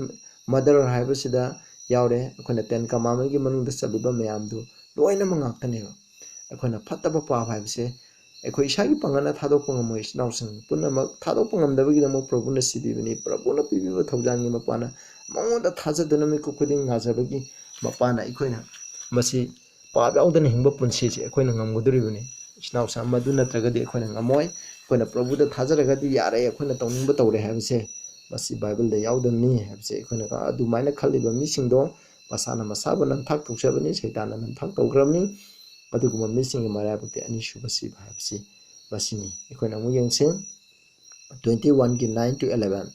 ꯃꯔꯗꯔ ꯍꯥꯏꯕꯁꯤꯗ ꯌꯥꯎꯔꯦ, ꯑꯩꯈꯣꯏꯅ ꯇꯦꯟ ꯀꯃꯥꯟꯃꯦꯟꯒꯤ ꯃꯅꯨꯡꯗ ꯆꯠꯂꯤꯕ ꯃꯌꯥꯝꯗꯨ ꯂꯣꯏꯅꯃꯛ ꯉꯥꯛꯇꯅꯦꯕ꯫ ꯑꯩꯈꯣꯏꯅ ꯐꯠꯇꯕ ꯄꯥꯞ ꯍꯥꯏꯕꯁꯦ ꯑꯩꯈꯣꯏ ꯏꯁꯥꯒꯤ ꯄꯥꯡꯒꯜꯅ ꯊꯥꯗꯣꯛꯄ ꯉꯝꯃꯣꯏ꯫ ꯏꯆꯤꯟ ꯏꯅꯥꯎꯁꯤꯡ ꯄꯨꯝꯅꯃꯛ ꯊꯥꯗꯣꯛꯄ ꯉꯝꯗꯕꯒꯤꯗꯃꯛ ꯄ꯭ꯔꯚꯨꯅ ꯁꯤꯕꯤꯕꯅꯤ꯫ ꯄ꯭ꯔꯚꯨꯅ ꯄꯤꯕꯤꯕ ꯊꯧꯖꯥꯜꯒꯤ ꯃꯄꯥꯟꯅ ꯃꯉꯣꯟꯗ ꯊꯥꯖꯗꯨꯅ ꯃꯤꯀꯨꯞ ꯈꯨꯗꯤꯡ ꯉꯥꯖꯕꯒꯤ ꯃꯄꯥꯟꯅ ꯑꯩꯈꯣꯏꯅ ꯃꯁꯤ ꯄꯥꯞ ꯌꯥꯎꯗꯅ ꯍꯤꯡꯕ ꯄꯨꯟꯁꯤꯁꯦ ꯑꯩꯈꯣꯏꯅ ꯉꯝꯒꯗꯧꯔꯤꯕꯅꯤ꯫ ꯏꯆꯤꯟ ꯏꯅꯥꯎꯁꯤꯡ, ꯃꯗꯨ ꯅꯠꯇ꯭ꯔꯒꯗꯤ ꯑꯩꯈꯣꯏꯅ ꯉꯝꯃꯣꯏ꯫ ꯑꯩꯈꯣꯏꯅ ꯄ꯭ꯔꯚꯨꯗ ꯊꯥꯖꯔꯒꯗꯤ ꯌꯥꯔꯦ, ꯑꯩꯈꯣꯏꯅ ꯇꯧꯅꯤꯡꯕ ꯇꯧꯔꯦ ꯍꯥꯏꯕꯁꯦ ꯃꯁꯤ ꯕꯥꯏꯕꯜꯗ ꯌꯥꯎꯗꯕꯅꯤ ꯍꯥꯏꯕꯁꯦ ꯑꯩꯈꯣꯏꯅ, ꯑꯗꯨꯃꯥꯏꯅ ꯈꯜꯂꯤꯕ ꯃꯤꯁꯤꯡꯗꯣ ꯃꯁꯥꯅ ꯃꯁꯥꯕꯨ ꯅꯝꯊꯥꯛ ꯇꯧꯖꯕꯅꯤ, ꯁꯩꯇꯥꯟꯅ ꯅꯝꯊꯥꯛ ꯇꯧꯈ꯭ꯔꯕꯅꯤ꯫ ꯑꯗꯨꯒꯨꯝꯕ ꯃꯤꯁꯤꯡꯒꯤ ꯃꯔꯥꯏꯕꯛꯇꯤ ꯑꯅꯤꯁꯨꯕ ꯁꯤꯕ ꯍꯥꯏꯕꯁꯤ ꯃꯁꯤꯅꯤ꯫ ꯑꯩꯈꯣꯏꯅ ꯑꯃꯨꯛ ꯌꯦꯡꯁꯤ, twenty-one ꯒꯤ nine to eleven.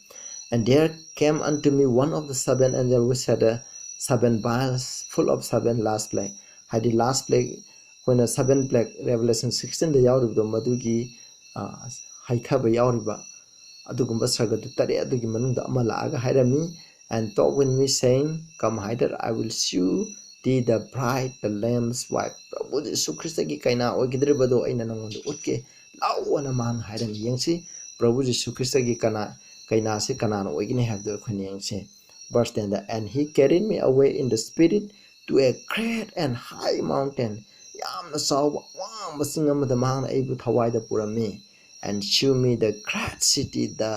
"And there came unto me one of the seven angel which had a seven vials full of seven last plague." ꯍꯥꯏꯗꯤ last plague, ꯑꯩꯈꯣꯏꯅ seven plague, Revelation sixteen ꯗ ꯌꯥꯎꯔꯤꯕꯗꯣ, ꯃꯗꯨꯒꯤ, ꯑ, ꯍꯩꯊꯕ ꯌꯥꯎꯔꯤꯕ ꯑꯗꯨꯒꯨꯝꯕ ꯁꯔꯒꯗꯨ ꯇꯔꯦꯠ ꯑꯗꯨꯒꯤ ꯃꯅꯨꯡꯗ ꯑꯃ ꯂꯥꯛꯑꯒ ꯍꯥꯏꯔꯝꯃꯤ, "And talk with me, saying, Come hither, I will shew thee the bride, the Lamb's wife." ꯄ꯭ꯔꯚꯨ ꯖꯤꯁꯨ ꯈ꯭ꯔꯤꯁꯇꯒꯤ ꯀꯩꯅꯥ ꯑꯣꯏꯒꯗꯧꯔꯤꯕꯗꯣ ꯑꯩꯅ ꯅꯉꯣꯟꯗ ꯎꯠꯀꯦ, ꯂꯥꯛꯑꯣꯅ ꯃꯥꯅ ꯍꯥꯏꯔꯝꯃꯤ꯫ ꯌꯦꯡꯁꯤ, ꯄ꯭ꯔꯚꯨ ꯖꯤꯁꯨ ꯈ꯭ꯔꯤꯁꯇꯒꯤ ꯀꯅꯥ, ꯀꯩꯅꯥꯁꯤ ꯀꯅꯥꯅ ꯑꯣꯏꯒꯅꯤ ꯍꯥꯏꯕꯗꯨ ꯑꯩꯈꯣꯏꯅ ꯌꯦꯡꯁꯤ꯫ Verse ten the, "And he carried me away in the spirit to a great and high mountain." ꯌꯥꯝꯅ ꯆꯥꯎꯕ ꯑꯋꯥꯡꯕ ꯆꯤꯡ ꯑꯃꯗ ꯃꯍꯥꯛꯅ ꯑꯩꯕꯨ ꯊꯋꯥꯏꯗ ꯄꯨꯔꯝꯃꯤ꯫ "And shew me the great city, the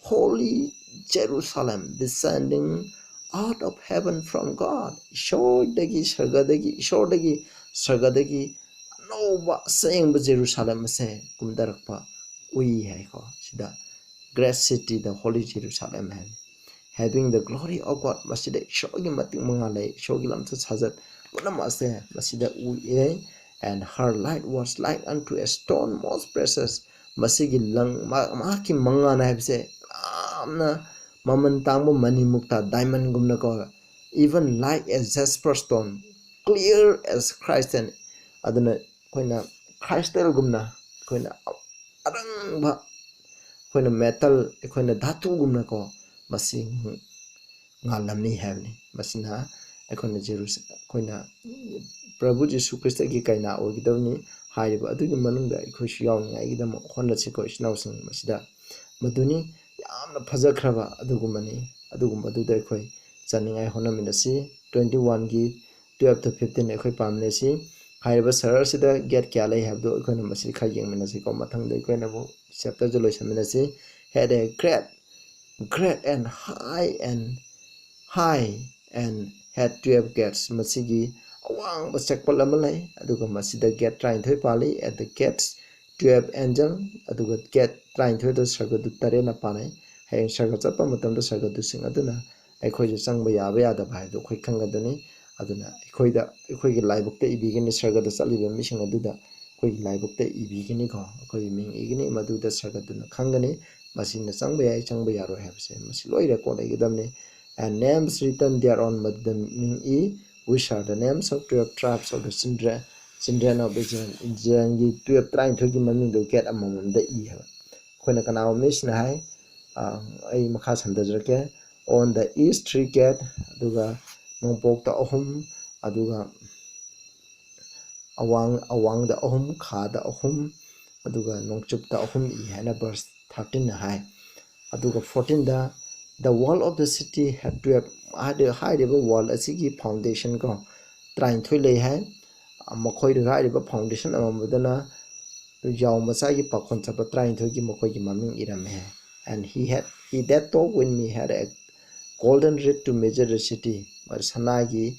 holy Jerusalem, descending out of heaven from God." ꯏꯁꯣꯔꯗꯒꯤ, ꯁꯔꯒꯗꯒꯤ, ꯏꯁꯣꯔꯗꯒꯤ, ꯁꯔꯒꯗꯒꯤ ꯑꯅꯧꯕ ꯑꯁꯦꯡꯕ Jerusalem ꯑꯁꯦ ꯀꯨꯝꯊꯔꯛꯄ ꯎꯏ ꯍꯥꯏꯀꯣ꯫ ꯁꯤꯗ "great city, the holy Jerusalem" high. "Having the glory of God", ꯃꯁꯤꯗ ꯏꯁꯣꯔꯒꯤ ꯃꯇꯤꯛ ꯃꯉꯥꯜ ꯂꯩ, ꯏꯁꯣꯔꯒꯤ ꯂꯝꯆꯠ ꯁꯥꯖꯠ ꯄꯨꯝꯅꯃꯛ ꯑꯁꯦ ꯃꯁꯤꯗ ꯎꯏ꯫ "And her light was like unto a stone most precious", ꯃꯁꯤꯒꯤ ꯂꯪ, ꯃꯍꯥꯛꯀꯤ ꯃꯉꯥꯜ ꯍꯥꯏꯕꯁꯦ ꯌꯥꯝꯅ ꯃꯃꯜ ꯇꯥꯡꯕ money Mukta, diamondꯒꯨꯝꯅꯀꯣ, "even like a jasper stone, clear as crystal", ꯑꯗꯨꯅ ꯑꯩꯈꯣꯏꯅ crystalꯒꯨꯝꯅ, ꯑꯩꯈꯣꯏꯅ ꯑꯔꯪꯕ, ꯑꯩꯈꯣꯏꯅ metal, ꯑꯩꯈꯣꯏꯅ ꯙꯥꯇꯨꯒꯨꯝꯅꯀꯣ, ꯃꯁꯤ ꯉꯥꯜꯂꯝꯃꯤ ꯍꯥꯏꯕꯅꯤ꯫ ꯃꯁꯤꯅ ꯑꯩꯈꯣꯏꯅ ꯖꯦꯔꯨꯁ-, ꯑꯩꯈꯣꯏꯅ ꯄ꯭ꯔꯚꯨ ꯖꯤꯁꯨ ꯈ꯭ꯔꯤꯁꯇꯒꯤ ꯀꯩꯅꯥ ꯑꯣꯏꯒꯗꯕꯅꯤ꯫ ꯍꯥꯏꯔꯤꯕ ꯑꯗꯨꯒꯤ ꯃꯅꯨꯡꯗ ꯑꯩꯈꯣꯏꯁꯨ ꯌꯥꯎꯅꯤꯡꯉꯥꯏꯒꯤꯗꯃꯛ ꯍꯣꯠꯅꯁꯤꯀꯣ, ꯏꯆꯤꯟ ꯏꯅꯥꯎꯁꯤꯡ꯫ ꯃꯁꯤꯗ ꯃꯗꯨꯅꯤ ꯌꯥꯝꯅ ꯐꯖꯈ꯭ꯔꯕ ꯑꯗꯨꯒꯨꯝꯕꯅꯤ꯫ ꯑꯗꯨꯒꯨꯝꯕꯗꯨꯗ ꯑꯩꯈꯣꯏ ꯆꯠꯅꯤꯡꯉꯥꯏ ꯍꯣꯠꯅꯃꯤꯟꯅꯁꯤ꯫ Twenty oneꯒꯤ twelve to fifteen ꯑꯩꯈꯣꯏ ꯄꯥꯃꯤꯟꯅꯁꯤ꯫ ꯍꯥꯏꯔꯤꯕ ꯁꯍꯔ ꯑꯁꯤꯗ gate ꯀꯌꯥ ꯂꯩ ꯍꯥꯏꯕꯗꯨ ꯑꯩꯈꯣꯏꯅ ꯃꯁꯤ ꯈꯔ ꯌꯦꯡꯃꯤꯟꯅꯁꯤꯀꯣ꯫ ꯃꯊꯪꯗ ꯑꯩꯈꯣꯏꯅ ꯑꯃꯨꯛ chapterꯁꯦ ꯂꯣꯏꯁꯤꯟꯃꯤꯟꯅꯁꯤ꯫ "Had a great, great and high and high and had twelve gates", ꯃꯁꯤꯒꯤ ꯑꯋꯥꯡꯕ ꯆꯦꯛꯄꯜ ꯑꯃ ꯂꯩ, ꯑꯗꯨꯒ ꯃꯁꯤꯗ gate ꯇꯔꯥꯅꯤꯊꯣꯏ ꯄꯥꯜꯂꯤ꯫ "At the gates twelve angels", ꯑꯗꯨꯒ gate ꯇꯔꯥꯅꯤꯊꯣꯏꯗ ꯁꯔꯒꯗꯨꯠ ꯇꯔꯦꯠꯅ ꯄꯥꯟꯅꯩ꯫ ꯍꯌꯦꯡ ꯁꯔꯒ ꯆꯠꯄ ꯃꯇꯝꯗ ꯁꯔꯒꯗꯨꯠꯁꯤꯡ ꯑꯗꯨꯅ ꯑꯩꯈꯣꯏꯁꯨ ꯆꯪꯕ ꯌꯥꯕ ꯌꯥꯗꯕ ꯍꯥꯏꯕꯗꯨ ꯑꯩꯈꯣꯏ ꯈꯪꯒꯗꯣꯏꯅꯤ꯫ ꯑꯗꯨꯅ ꯑꯩꯈꯣꯏꯗ, ꯑꯩꯈꯣꯏꯒꯤ ꯂꯥꯏꯕꯛꯇ ꯏꯕꯤꯒꯅꯤ, ꯁꯔꯒꯗ ꯆꯠꯂꯤꯕ ꯃꯤꯁꯤꯡ ꯑꯗꯨꯗ ꯑꯩꯈꯣꯏꯒꯤ ꯂꯥꯏꯕꯛꯇ ꯏꯕꯤꯒꯅꯤꯀꯣ, ꯑꯩꯈꯣꯏꯒꯤ ꯃꯤꯡ ꯏꯒꯅꯤ꯫ ꯃꯗꯨꯗ ꯁꯔꯒꯗꯨꯠꯅ ꯈꯪꯒꯅꯤ, ꯃꯁꯤꯅ ꯆꯪꯕ ꯌꯥꯏ, ꯆꯪꯕ ꯌꯥꯔꯣꯏ ꯍꯥꯏꯕꯁꯦ꯫ ꯃꯁꯤ ꯂꯣꯏ record ꯂꯩꯒꯗꯕꯅꯤ꯫ "And names written thereon", ꯃꯗꯨꯗ ꯃꯤꯡ E, "which are the names of twelve tribes of the children, children of Israel", ꯏꯁꯔꯥꯌꯦꯜꯒꯤ twelve, ꯇꯔꯥꯅꯤꯊꯣꯏꯒꯤ ꯃꯃꯤꯡꯗꯨ gate ꯑꯃꯃꯝꯗ ꯏ ꯍꯥꯏꯕ꯫ ꯑꯩꯈꯣꯏꯅ ꯀꯅꯥꯒꯨꯝꯕ ꯃꯤꯁꯤꯅ ꯍꯥꯏ, ꯑ, ꯑꯩ ꯃꯈꯥ ꯁꯝꯊꯖꯔꯛꯀꯦ, "On the east three gate", ꯑꯗꯨꯒ ꯅꯣꯡꯄꯣꯛꯇ ꯑꯍꯨꯝ, ꯑꯗꯨꯒ ꯑꯋꯥꯡ, ꯑꯋꯥꯡꯗ ꯑꯍꯨꯝ, ꯈꯥꯗ ꯑꯍꯨꯝ, ꯑꯗꯨꯒ ꯅꯣꯡꯆꯨꯞꯇ ꯑꯍꯨꯝ ꯏ ꯍꯥꯏꯅ verse thirteenꯅ ꯍꯥꯏ꯫ ꯑꯗꯨꯒ fourteenꯗ, "The wall of the city had twelve", ꯍꯥꯏꯔꯤ-, ꯍꯥꯏꯔꯤꯕ wall ꯑꯁꯤꯒꯤ foundation ꯀꯣ, ꯇꯔꯥꯅꯤꯊꯣꯏ ꯂꯩ ꯍꯥꯏ꯫ ꯃꯈꯣꯏꯗ ꯍꯥꯏꯔꯤꯕ foundation ꯑꯃꯃꯝꯗꯅ ꯌꯥꯎ ꯃꯆꯥꯒꯤ ꯄꯥꯈꯣꯟ ꯆꯠꯄ ꯇꯔꯥꯅꯤꯊꯣꯏꯒꯤ ꯃꯈꯣꯏꯒꯤ ꯃꯃꯤꯡ ꯏꯔꯝꯃꯦ ꯍꯥꯏ꯫ And he had, he that talk with me had a golden reed to measure the city. ꯁꯅꯥꯒꯤ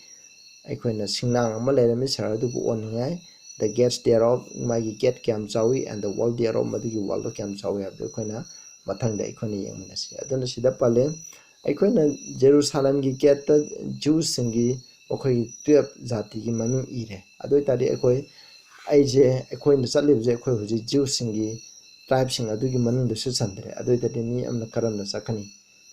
ꯑꯩꯈꯣꯏꯅ ꯁꯤꯡꯅꯥꯡ ꯑꯃ ꯂꯩꯔꯝꯃꯤ ꯁꯍꯔ ꯑꯗꯨꯕꯨ ꯑꯣꯟꯅꯤꯡꯉꯥꯏ꯫ The gates thereof, ꯃꯥꯒꯤ ꯒꯦꯠ ꯀꯌꯥꯝ ꯆꯥꯎꯏ, and the wall thereof, ꯃꯗꯨꯒꯤ ꯋꯥꯜꯗꯣ ꯀꯌꯥꯝ ꯆꯥꯎꯏ ꯍꯥꯏꯕꯗꯨ ꯑꯩꯈꯣꯏꯅ ꯃꯊꯪꯗ ꯑꯩꯈꯣꯏꯅ ꯌꯦꯡꯃꯤꯟꯅꯁꯤ꯫ ꯑꯗꯨꯅ ꯁꯤꯗ ꯄꯜꯂꯦ, ꯑꯩꯈꯣꯏꯅ ꯖꯦꯔꯨꯁꯥꯂꯦꯝꯒꯤ ꯒꯦꯠꯇ ꯖ꯭ꯌꯨꯁꯁꯤꯡꯒꯤ ꯃꯈꯣꯏꯒꯤ ꯇꯨꯌꯦꯜꯞ ꯖꯥꯇꯤꯒꯤ ꯃꯃꯤꯡ ꯏꯔꯦ꯫ ꯑꯗꯨ ꯑꯣꯏ ꯇꯥꯔꯗꯤ ꯑꯩꯈꯣꯏ, ꯑꯩꯁꯦ, ꯑꯩꯈꯣꯏꯅ ꯆꯠꯂꯤꯕꯁꯦ ꯑꯩꯈꯣꯏ ꯍꯧꯖꯤꯛ ꯖ꯭ꯌꯨꯁꯁꯤꯡꯒꯤ ꯇ꯭ꯔꯥꯏꯕꯁꯤꯡ ꯑꯗꯨꯒꯤ ꯃꯅꯨꯡꯗꯁꯨ ꯆꯟꯗ꯭ꯔꯦ꯫ ꯑꯗꯨ ꯑꯣꯏ ꯇꯥꯔꯗꯤ ꯃꯤ ꯑꯃꯅ ꯀꯔꯝꯅ ꯆꯠꯀꯅꯤ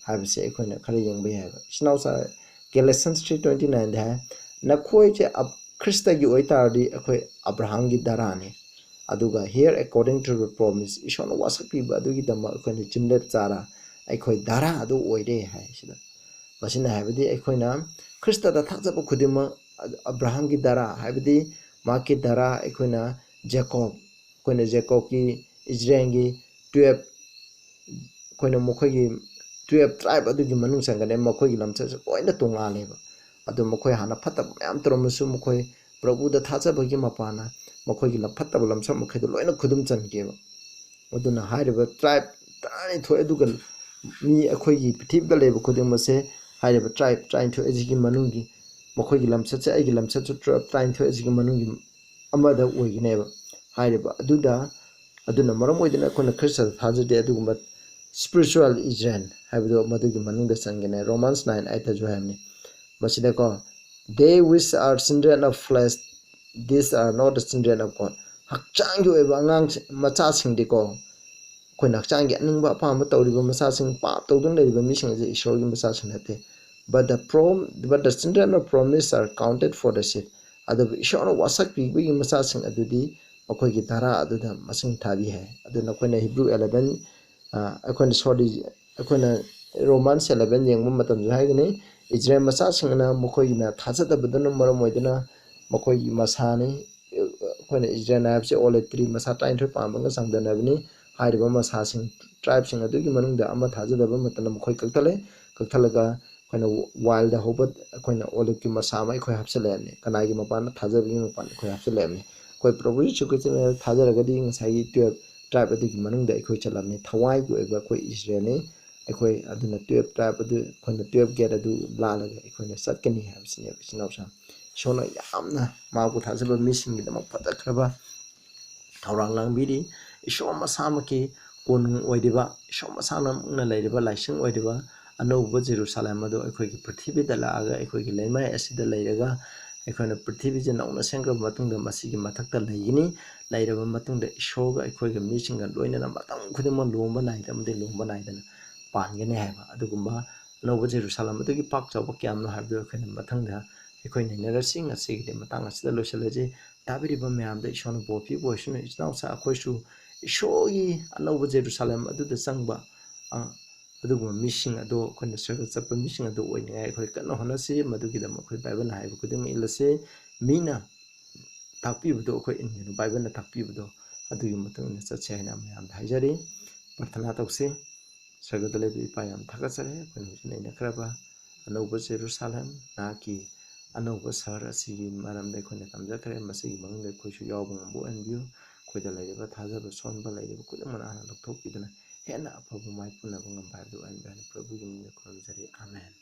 ꯍꯥꯏꯕꯁꯦ ꯑꯩꯈꯣꯏꯅ ꯈꯔ ꯌꯦꯡꯕ ꯌꯥꯏꯑꯕ꯫ ꯏꯆꯤꯟ ꯏꯅꯥꯎ ꯆꯥ-, Galatians three twenty nine ꯗ ꯍꯥꯏ, "ꯅꯈꯣꯏꯁꯦ ꯑꯞ-, ꯈ꯭ꯔꯤꯁꯇꯒꯤ ꯑꯣꯏꯇꯥꯔꯗꯤ ꯑꯩꯈꯣꯏ ꯑꯕ꯭ꯔꯥꯍꯥꯝꯒꯤ ꯗꯥꯔꯥꯅꯤ꯫ ꯑꯗꯨꯒ here according to the promise, ꯏꯁꯣꯔꯅ ꯋꯥꯁꯛꯄꯤꯕ ꯑꯗꯨꯒꯤꯗꯃꯛ ꯑꯩꯈꯣꯏꯅ ꯆꯤꯟꯂꯦꯞ ꯆꯥꯔ ꯑꯩꯈꯣꯏ ꯗꯥꯔꯥ ꯑꯗꯨ ꯑꯣꯏꯔꯦ" ꯍꯥꯏ ꯁꯤꯗ꯫ ꯃꯁꯤꯅ ꯍꯥꯏꯕꯗꯤ ꯑꯩꯈꯣꯏꯅ ꯈ꯭ꯔꯤꯁꯇꯗ ꯊꯥꯖꯕ ꯈꯨꯗꯤꯡꯃꯛ ꯑꯕ꯭ꯔꯥꯍꯥꯝꯒꯤ ꯗꯥꯔꯥ, ꯍꯥꯏꯕꯗꯤ ꯃꯍꯥꯛꯀꯤ ꯗꯥꯔꯥ ꯑꯩꯈꯣꯏꯅ ꯖꯦꯀꯣꯕ, ꯑꯩꯈꯣꯏꯅ ꯖꯦꯀꯣꯕꯀꯤ, ꯏꯖꯔꯦꯜꯒꯤ ꯇꯨꯌꯦꯜꯞ, ꯑꯩꯈꯣꯏꯅ ꯃꯈꯣꯏꯒꯤ ꯇꯨꯌꯦꯜꯞ ꯇ꯭ꯔꯥꯏꯕ ꯑꯗꯨꯒꯤ ꯃꯅꯨꯡ ꯆꯟꯒꯅꯤ꯫ ꯃꯈꯣꯏꯒꯤ ꯂꯝꯆꯠꯁꯨ ꯂꯣꯏꯅ ꯇꯣꯉꯥꯜꯂꯦꯕ꯫ ꯑꯗꯨ ꯃꯈꯣꯏ ꯍꯥꯟꯅ ꯐꯠꯇꯕ ꯃꯌꯥꯝ ꯇꯧꯔꯝꯃꯁꯨ, ꯃꯈꯣꯏ ꯄ꯭ꯔꯚꯨꯗ ꯊꯥꯖꯕꯒꯤ ꯃꯄꯥꯟꯅ ꯃꯈꯣꯏꯒꯤ ꯂꯝ-, ꯐꯠꯇꯕ ꯂꯝꯆꯠ ꯃꯈꯩꯗꯣ ꯂꯣꯏꯅ ꯈꯨꯗꯨꯝ ꯆꯟꯒꯦꯕ꯫ ꯑꯗꯨꯅ ꯍꯥꯏꯔꯤꯕ ꯇ꯭ꯔꯥꯏꯕ ꯇꯔꯥꯅꯤꯊꯣꯏ ꯑꯗꯨꯒ ꯃꯤ ꯑꯩꯈꯣꯏꯒꯤ ꯄ꯭ꯔꯤꯊꯤꯕꯤꯗ ꯂꯩꯕ ꯈꯨꯗꯤꯡꯃꯛꯁꯦ ꯍꯥꯏꯔꯤꯕ ꯇ꯭ꯔꯥꯏꯕ ꯇꯔꯥꯅꯤꯊꯣꯏ ꯑꯁꯤꯒꯤ ꯃꯅꯨꯡꯒꯤ, ꯃꯈꯣꯏꯒꯤ ꯂꯝꯆꯠꯁꯦ ꯑꯩꯒꯤ ꯂꯝꯆꯠꯁꯨ ꯇ꯭ꯔꯥꯏꯕ ꯇꯔꯥꯅꯤꯊꯣꯏ ꯑꯁꯤꯒꯤ ꯃꯅꯨꯡꯒꯤ ꯑꯃꯗ ꯑꯣꯏꯒꯅꯦꯕ꯫ ꯍꯥꯏꯔꯤꯕ ꯑꯗꯨꯗ, ꯑꯗꯨꯅ ꯃꯔꯝ ꯑꯣꯏꯗꯨꯅ ꯑꯩꯈꯣꯏꯅ ꯈ꯭ꯔꯤꯁꯇꯗ ꯊꯥꯖꯗꯦ, ꯑꯗꯨꯒꯨꯝꯕ spiritual Israel ꯍꯥꯏꯕꯗꯣ ꯃꯗꯨꯒꯤ ꯃꯅꯨꯡꯗ ꯆꯟꯒꯅꯤ꯫ Romans nine eight ꯇꯁꯨ ꯍꯥꯏꯕꯅꯤ꯫ ꯃꯁꯤꯗꯀꯣ, "They which are children of flesh, these are not the children of God." ꯍꯛꯆꯥꯡꯒꯤ ꯑꯣꯏꯕ ꯑꯉꯥꯡꯁꯤꯡ, ꯃꯆꯥꯁꯤꯡꯗꯤꯀꯣ, ꯑꯩꯈꯣꯏꯅ ꯍꯛꯆꯥꯡꯒꯤ ꯑꯅꯤꯡꯕ ꯑꯄꯥꯝꯕ ꯇꯧꯔꯤꯕ ꯃꯆꯥꯁꯤꯡ, ꯄꯥꯞ ꯇꯧꯗꯨꯅ ꯂꯩꯔꯤꯕ ꯃꯤꯁꯤꯡ ꯑꯁꯤ ꯏꯁꯣꯔꯒꯤ ꯃꯆꯥꯁꯤꯡ ꯅꯠꯇꯦ꯫ But the prom-, but the children of promise are counted for the seed. ꯑꯗꯨꯕꯨ ꯏꯁꯣꯔꯅ ꯋꯥꯁꯛꯄꯤꯕꯒꯤ ꯃꯆꯥꯁꯤꯡ ꯑꯗꯨꯗꯤ ꯃꯈꯣꯏꯒꯤ ꯙꯔꯥ ꯑꯗꯨꯗ ꯃꯁꯤꯡ ꯊꯥꯕꯤ ꯍꯥꯏ꯫ ꯑꯗꯨꯅ ꯑꯩꯈꯣꯏꯅ ꯍꯤꯕ꯭ꯔꯨ eleven, ꯑ, ꯑꯩꯈꯣꯏꯅ, sorry, ꯑꯩꯈꯣꯏꯅ Romans eleven ꯌꯦꯡꯕ ꯃꯇꯝꯗ ꯍꯥꯏꯒꯅꯤ, ꯏꯖꯔꯦꯜ ꯃꯆꯥꯁꯤꯡꯅ ꯃꯈꯣꯏꯒꯤꯅ ꯊꯥꯖꯗꯕꯗꯨꯅ ꯃꯔꯝ ꯑꯣꯏꯗꯨꯅ ꯃꯈꯣꯏꯒꯤ ꯃꯁꯥꯅꯤ꯫ ꯑꯩꯈꯣꯏꯅ ꯏꯖꯔꯦꯜ ꯍꯥꯏꯕꯁꯤ olive tree ꯃꯁꯥ ꯇꯔꯥꯅꯤꯊꯣꯏ ꯄꯥꯟꯕꯒ ꯆꯥꯡꯗꯝꯅꯕꯅꯤ꯫ ꯍꯥꯏꯔꯤꯕ ꯃꯁꯥꯁꯤꯡ, ꯇ꯭ꯔꯥꯏꯕꯁꯤꯡ ꯑꯗꯨꯒꯤ ꯃꯅꯨꯡꯗ ꯑꯃ ꯊꯥꯖꯗꯕ ꯃꯇꯝꯗ ꯃꯈꯣꯏ ꯀꯛꯊꯠꯂꯦ꯫ ꯀꯛꯊꯠꯂꯒ ꯑꯩꯈꯣꯏꯅ ꯋꯥꯏꯜꯗ ꯍꯧꯕ ꯑꯩꯈꯣꯏꯅ olive ꯀꯤ ꯃꯁꯥ ꯑꯃ ꯑꯩꯈꯣꯏ ꯍꯥꯞꯆꯤꯜꯂꯛꯑꯕꯅꯤ꯫ ꯀꯅꯥꯒꯤ ꯃꯄꯥꯟꯗ? ꯊꯥꯖꯕꯒꯤ ꯃꯄꯥꯟꯗ ꯑꯩꯈꯣꯏ ꯍꯥꯞꯆꯤꯜꯂꯛꯑꯕꯅꯤ꯫ ꯑꯩꯈꯣꯏ ꯄ꯭ꯔꯚꯨ ꯌꯤꯁꯨ ꯈ꯭ꯔꯤꯁꯇ ꯊꯥꯖꯔꯒꯗꯤ ꯉꯁꯥꯏꯒꯤ twelve tribe ꯑꯗꯨꯒꯤ ꯃꯅꯨꯡꯗ ꯑꯩꯈꯣꯏ ꯆꯜꯂꯝꯅꯤ꯫ ꯊꯋꯥꯏꯒꯤ ꯑꯣꯏꯕ ꯑꯩꯈꯣꯏ ꯏꯁꯔꯦꯜꯅꯤ꯫ ꯑꯩꯈꯣꯏ ꯑꯗꯨꯅ twelve tribe ꯑꯗꯨ ꯑꯩꯈꯣꯏꯅ twelve gate ꯑꯗꯨ ꯂꯥꯜꯂꯒ ꯑꯩꯈꯣꯏꯅ ꯆꯠꯀꯅꯤ ꯍꯥꯏꯕꯁꯤꯅꯦꯕ, ꯏꯆꯤꯟ ꯏꯅꯥꯎꯁꯤꯡ꯫ ꯏꯁꯣꯔꯅ ꯌꯥꯝꯅ ꯃꯥꯕꯨ ꯊꯥꯖꯕ ꯃꯤꯁꯤꯡꯒꯤꯗꯃꯛ ꯐꯖꯈ꯭ꯔꯕ ꯊꯧꯔꯥꯡ ꯂꯥꯡꯕꯤꯔꯤ꯫ ꯏꯁꯣꯔ ꯃꯁꯥꯃꯛꯀꯤ ꯀꯣꯅꯨꯡ ꯑꯣꯏꯔꯤꯕ, ꯏꯁꯣꯔ ꯃꯁꯥꯃꯛꯅ ꯂꯩꯔꯤꯕ ꯂꯥꯏꯁꯪ ꯑꯣꯏꯔꯤꯕ ꯑꯅꯧꯕ ꯖꯦꯔꯨꯁꯥꯂꯦꯝ ꯑꯗꯨ ꯑꯩꯈꯣꯏꯒꯤ ꯄ꯭ꯔꯤꯊꯤꯕꯤꯗ ꯂꯥꯛꯑꯒ, ꯑꯩꯈꯣꯏꯒꯤ ꯂꯩꯃꯥꯏ ꯑꯁꯤꯗ ꯂꯩꯔꯒ, ꯑꯩꯈꯣꯏꯅ ꯄ꯭ꯔꯤꯊꯤꯕꯤꯁꯦ ꯅꯧꯅ ꯁꯦꯝꯈ꯭ꯔꯕ ꯃꯇꯨꯡꯗ, ꯃꯁꯤꯒꯤ ꯃꯊꯛꯇ ꯂꯩꯒꯅꯤ꯫ ꯂꯩꯔꯕ ꯃꯇꯨꯡꯗ ꯏꯁꯣꯔꯒ ꯑꯩꯈꯣꯏꯒ ꯃꯤꯁꯤꯡꯒ ꯂꯣꯏꯅꯅ ꯃꯇꯝ ꯈꯨꯗꯤꯡꯃꯛ ꯂꯨꯍꯣꯡꯕ ꯅꯥꯏꯗ ꯑꯃꯗꯤ ꯂꯨꯍꯣꯡꯕ ꯅꯥꯏꯗꯅ ꯄꯥꯟꯒꯅꯤ ꯍꯥꯏꯕ ꯑꯗꯨꯒꯨꯝꯕ ꯑꯅꯧꯕ ꯖꯦꯔꯨꯁꯥꯂꯦꯝ ꯑꯗꯨꯒꯤ ꯄꯥꯛ ꯆꯥꯎꯕ ꯀꯌꯥꯝꯅꯣ ꯍꯥꯏꯕꯗꯨ ꯑꯩꯈꯣꯏꯅ ꯃꯊꯪꯗ ꯑꯩꯈꯣꯏ ꯅꯩꯅꯔꯁꯤ꯫ ꯉꯁꯤꯒꯤꯗꯤ ꯃꯇꯥꯡ ꯑꯁꯤꯗ ꯂꯣꯏꯁꯤꯜꯂꯁꯤ꯫ ꯇꯥꯕꯤꯔꯤꯕ ꯃꯌꯥꯝꯗ ꯏꯁꯣꯔꯅ ꯕꯣꯔ ꯄꯤꯕ ꯑꯣꯏꯁꯅꯨ꯫ ꯏꯆꯤꯟ ꯏꯅꯥꯎꯁꯥ ꯑꯩꯈꯣꯏꯁꯨ ꯏꯁꯣꯔꯒꯤ ꯑꯅꯧꯕ ꯖꯦꯔꯨꯁꯥꯂꯦꯝ ꯑꯗꯨꯗ ꯆꯪꯕ, ꯑ, ꯑꯗꯨꯒꯨꯝꯕ ꯃꯤꯁꯤꯡ ꯑꯗꯣ ꯑꯩꯈꯣꯏꯅ ꯁꯔꯒ ꯆꯠꯄ ꯃꯤꯁꯤꯡ ꯑꯗꯨ ꯑꯣꯏꯅꯤꯡꯉꯥꯏ ꯑꯩꯈꯣꯏ ꯀꯟꯅ ꯍꯣꯠꯅꯁꯤ꯫ ꯃꯗꯨꯒꯤꯗꯃꯛ ꯑꯩꯈꯣꯏ ꯕꯥꯏꯕꯜꯅ ꯍꯥꯏꯕ ꯈꯨꯗꯤꯡꯃꯛ ꯏꯜꯂꯁꯤ꯫ ꯃꯤꯅ ꯇꯥꯛꯄꯤꯕꯗꯣ ꯑꯩꯈꯣꯏ ꯏꯟꯒꯅꯨ, ꯕꯥꯏꯕꯜꯅ ꯇꯥꯛꯄꯤꯕꯗꯣ ꯑꯗꯨꯒꯤ ꯃꯇꯨꯡ ꯏꯟꯅ ꯆꯠꯁꯦ ꯍꯥꯏꯅ ꯃꯌꯥꯝꯗ ꯍꯥꯏꯖꯔꯤ꯫ ꯄ꯭ꯔꯊꯅꯥ ꯇꯧꯁꯤ꯫ ꯁꯔꯒꯗ ꯂꯩꯕ ꯏꯄꯥ, ꯌꯥꯝ ꯊꯥꯒꯠꯆꯔꯤ꯫ ꯑꯩꯈꯣꯏꯅ ꯍꯧꯖꯤꯛ ꯅꯩꯅꯈ꯭ꯔꯕ ꯑꯅꯧꯕ ꯖꯦꯔꯨꯁꯥꯂꯦꯝ, ꯅꯍꯥꯛꯀꯤ ꯑꯅꯧꯕ ꯁꯍꯔ ꯑꯁꯤꯒꯤ ꯃꯔꯝꯗ ꯑꯩꯈꯣꯏꯅ ꯇꯝꯖꯈ꯭ꯔꯦ꯫ ꯃꯁꯤꯒꯤ ꯃꯅꯨꯡꯗ ꯑꯩꯈꯣꯏꯁꯨ ꯌꯥꯎꯕ ꯉꯝꯕ ꯑꯣꯏꯍꯟꯕꯤꯌꯨ꯫ ꯑꯩꯈꯣꯏꯗ ꯂꯩꯔꯤꯕ ꯊꯥꯖꯕ ꯁꯣꯟꯕ ꯂꯩꯔꯤꯕ ꯈꯨꯗꯤꯡꯃꯛ ꯅꯍꯥꯛꯅ ꯂꯧꯊꯣꯛꯄꯤꯗꯨꯅ ꯍꯦꯟꯅ ꯑꯐꯕ ꯃꯥꯏꯄꯨꯅꯕ ꯉꯝꯕ ꯍꯥꯏꯕꯗꯨ ꯑꯣꯏꯍꯟꯕꯤꯌꯨ ꯍꯥꯏꯅ ꯄ꯭ꯔꯚꯨꯒꯤ ꯃꯤꯡꯗ ꯈꯨꯔꯨꯝꯖꯔꯤ꯫ ꯑꯥꯃꯦꯟ꯫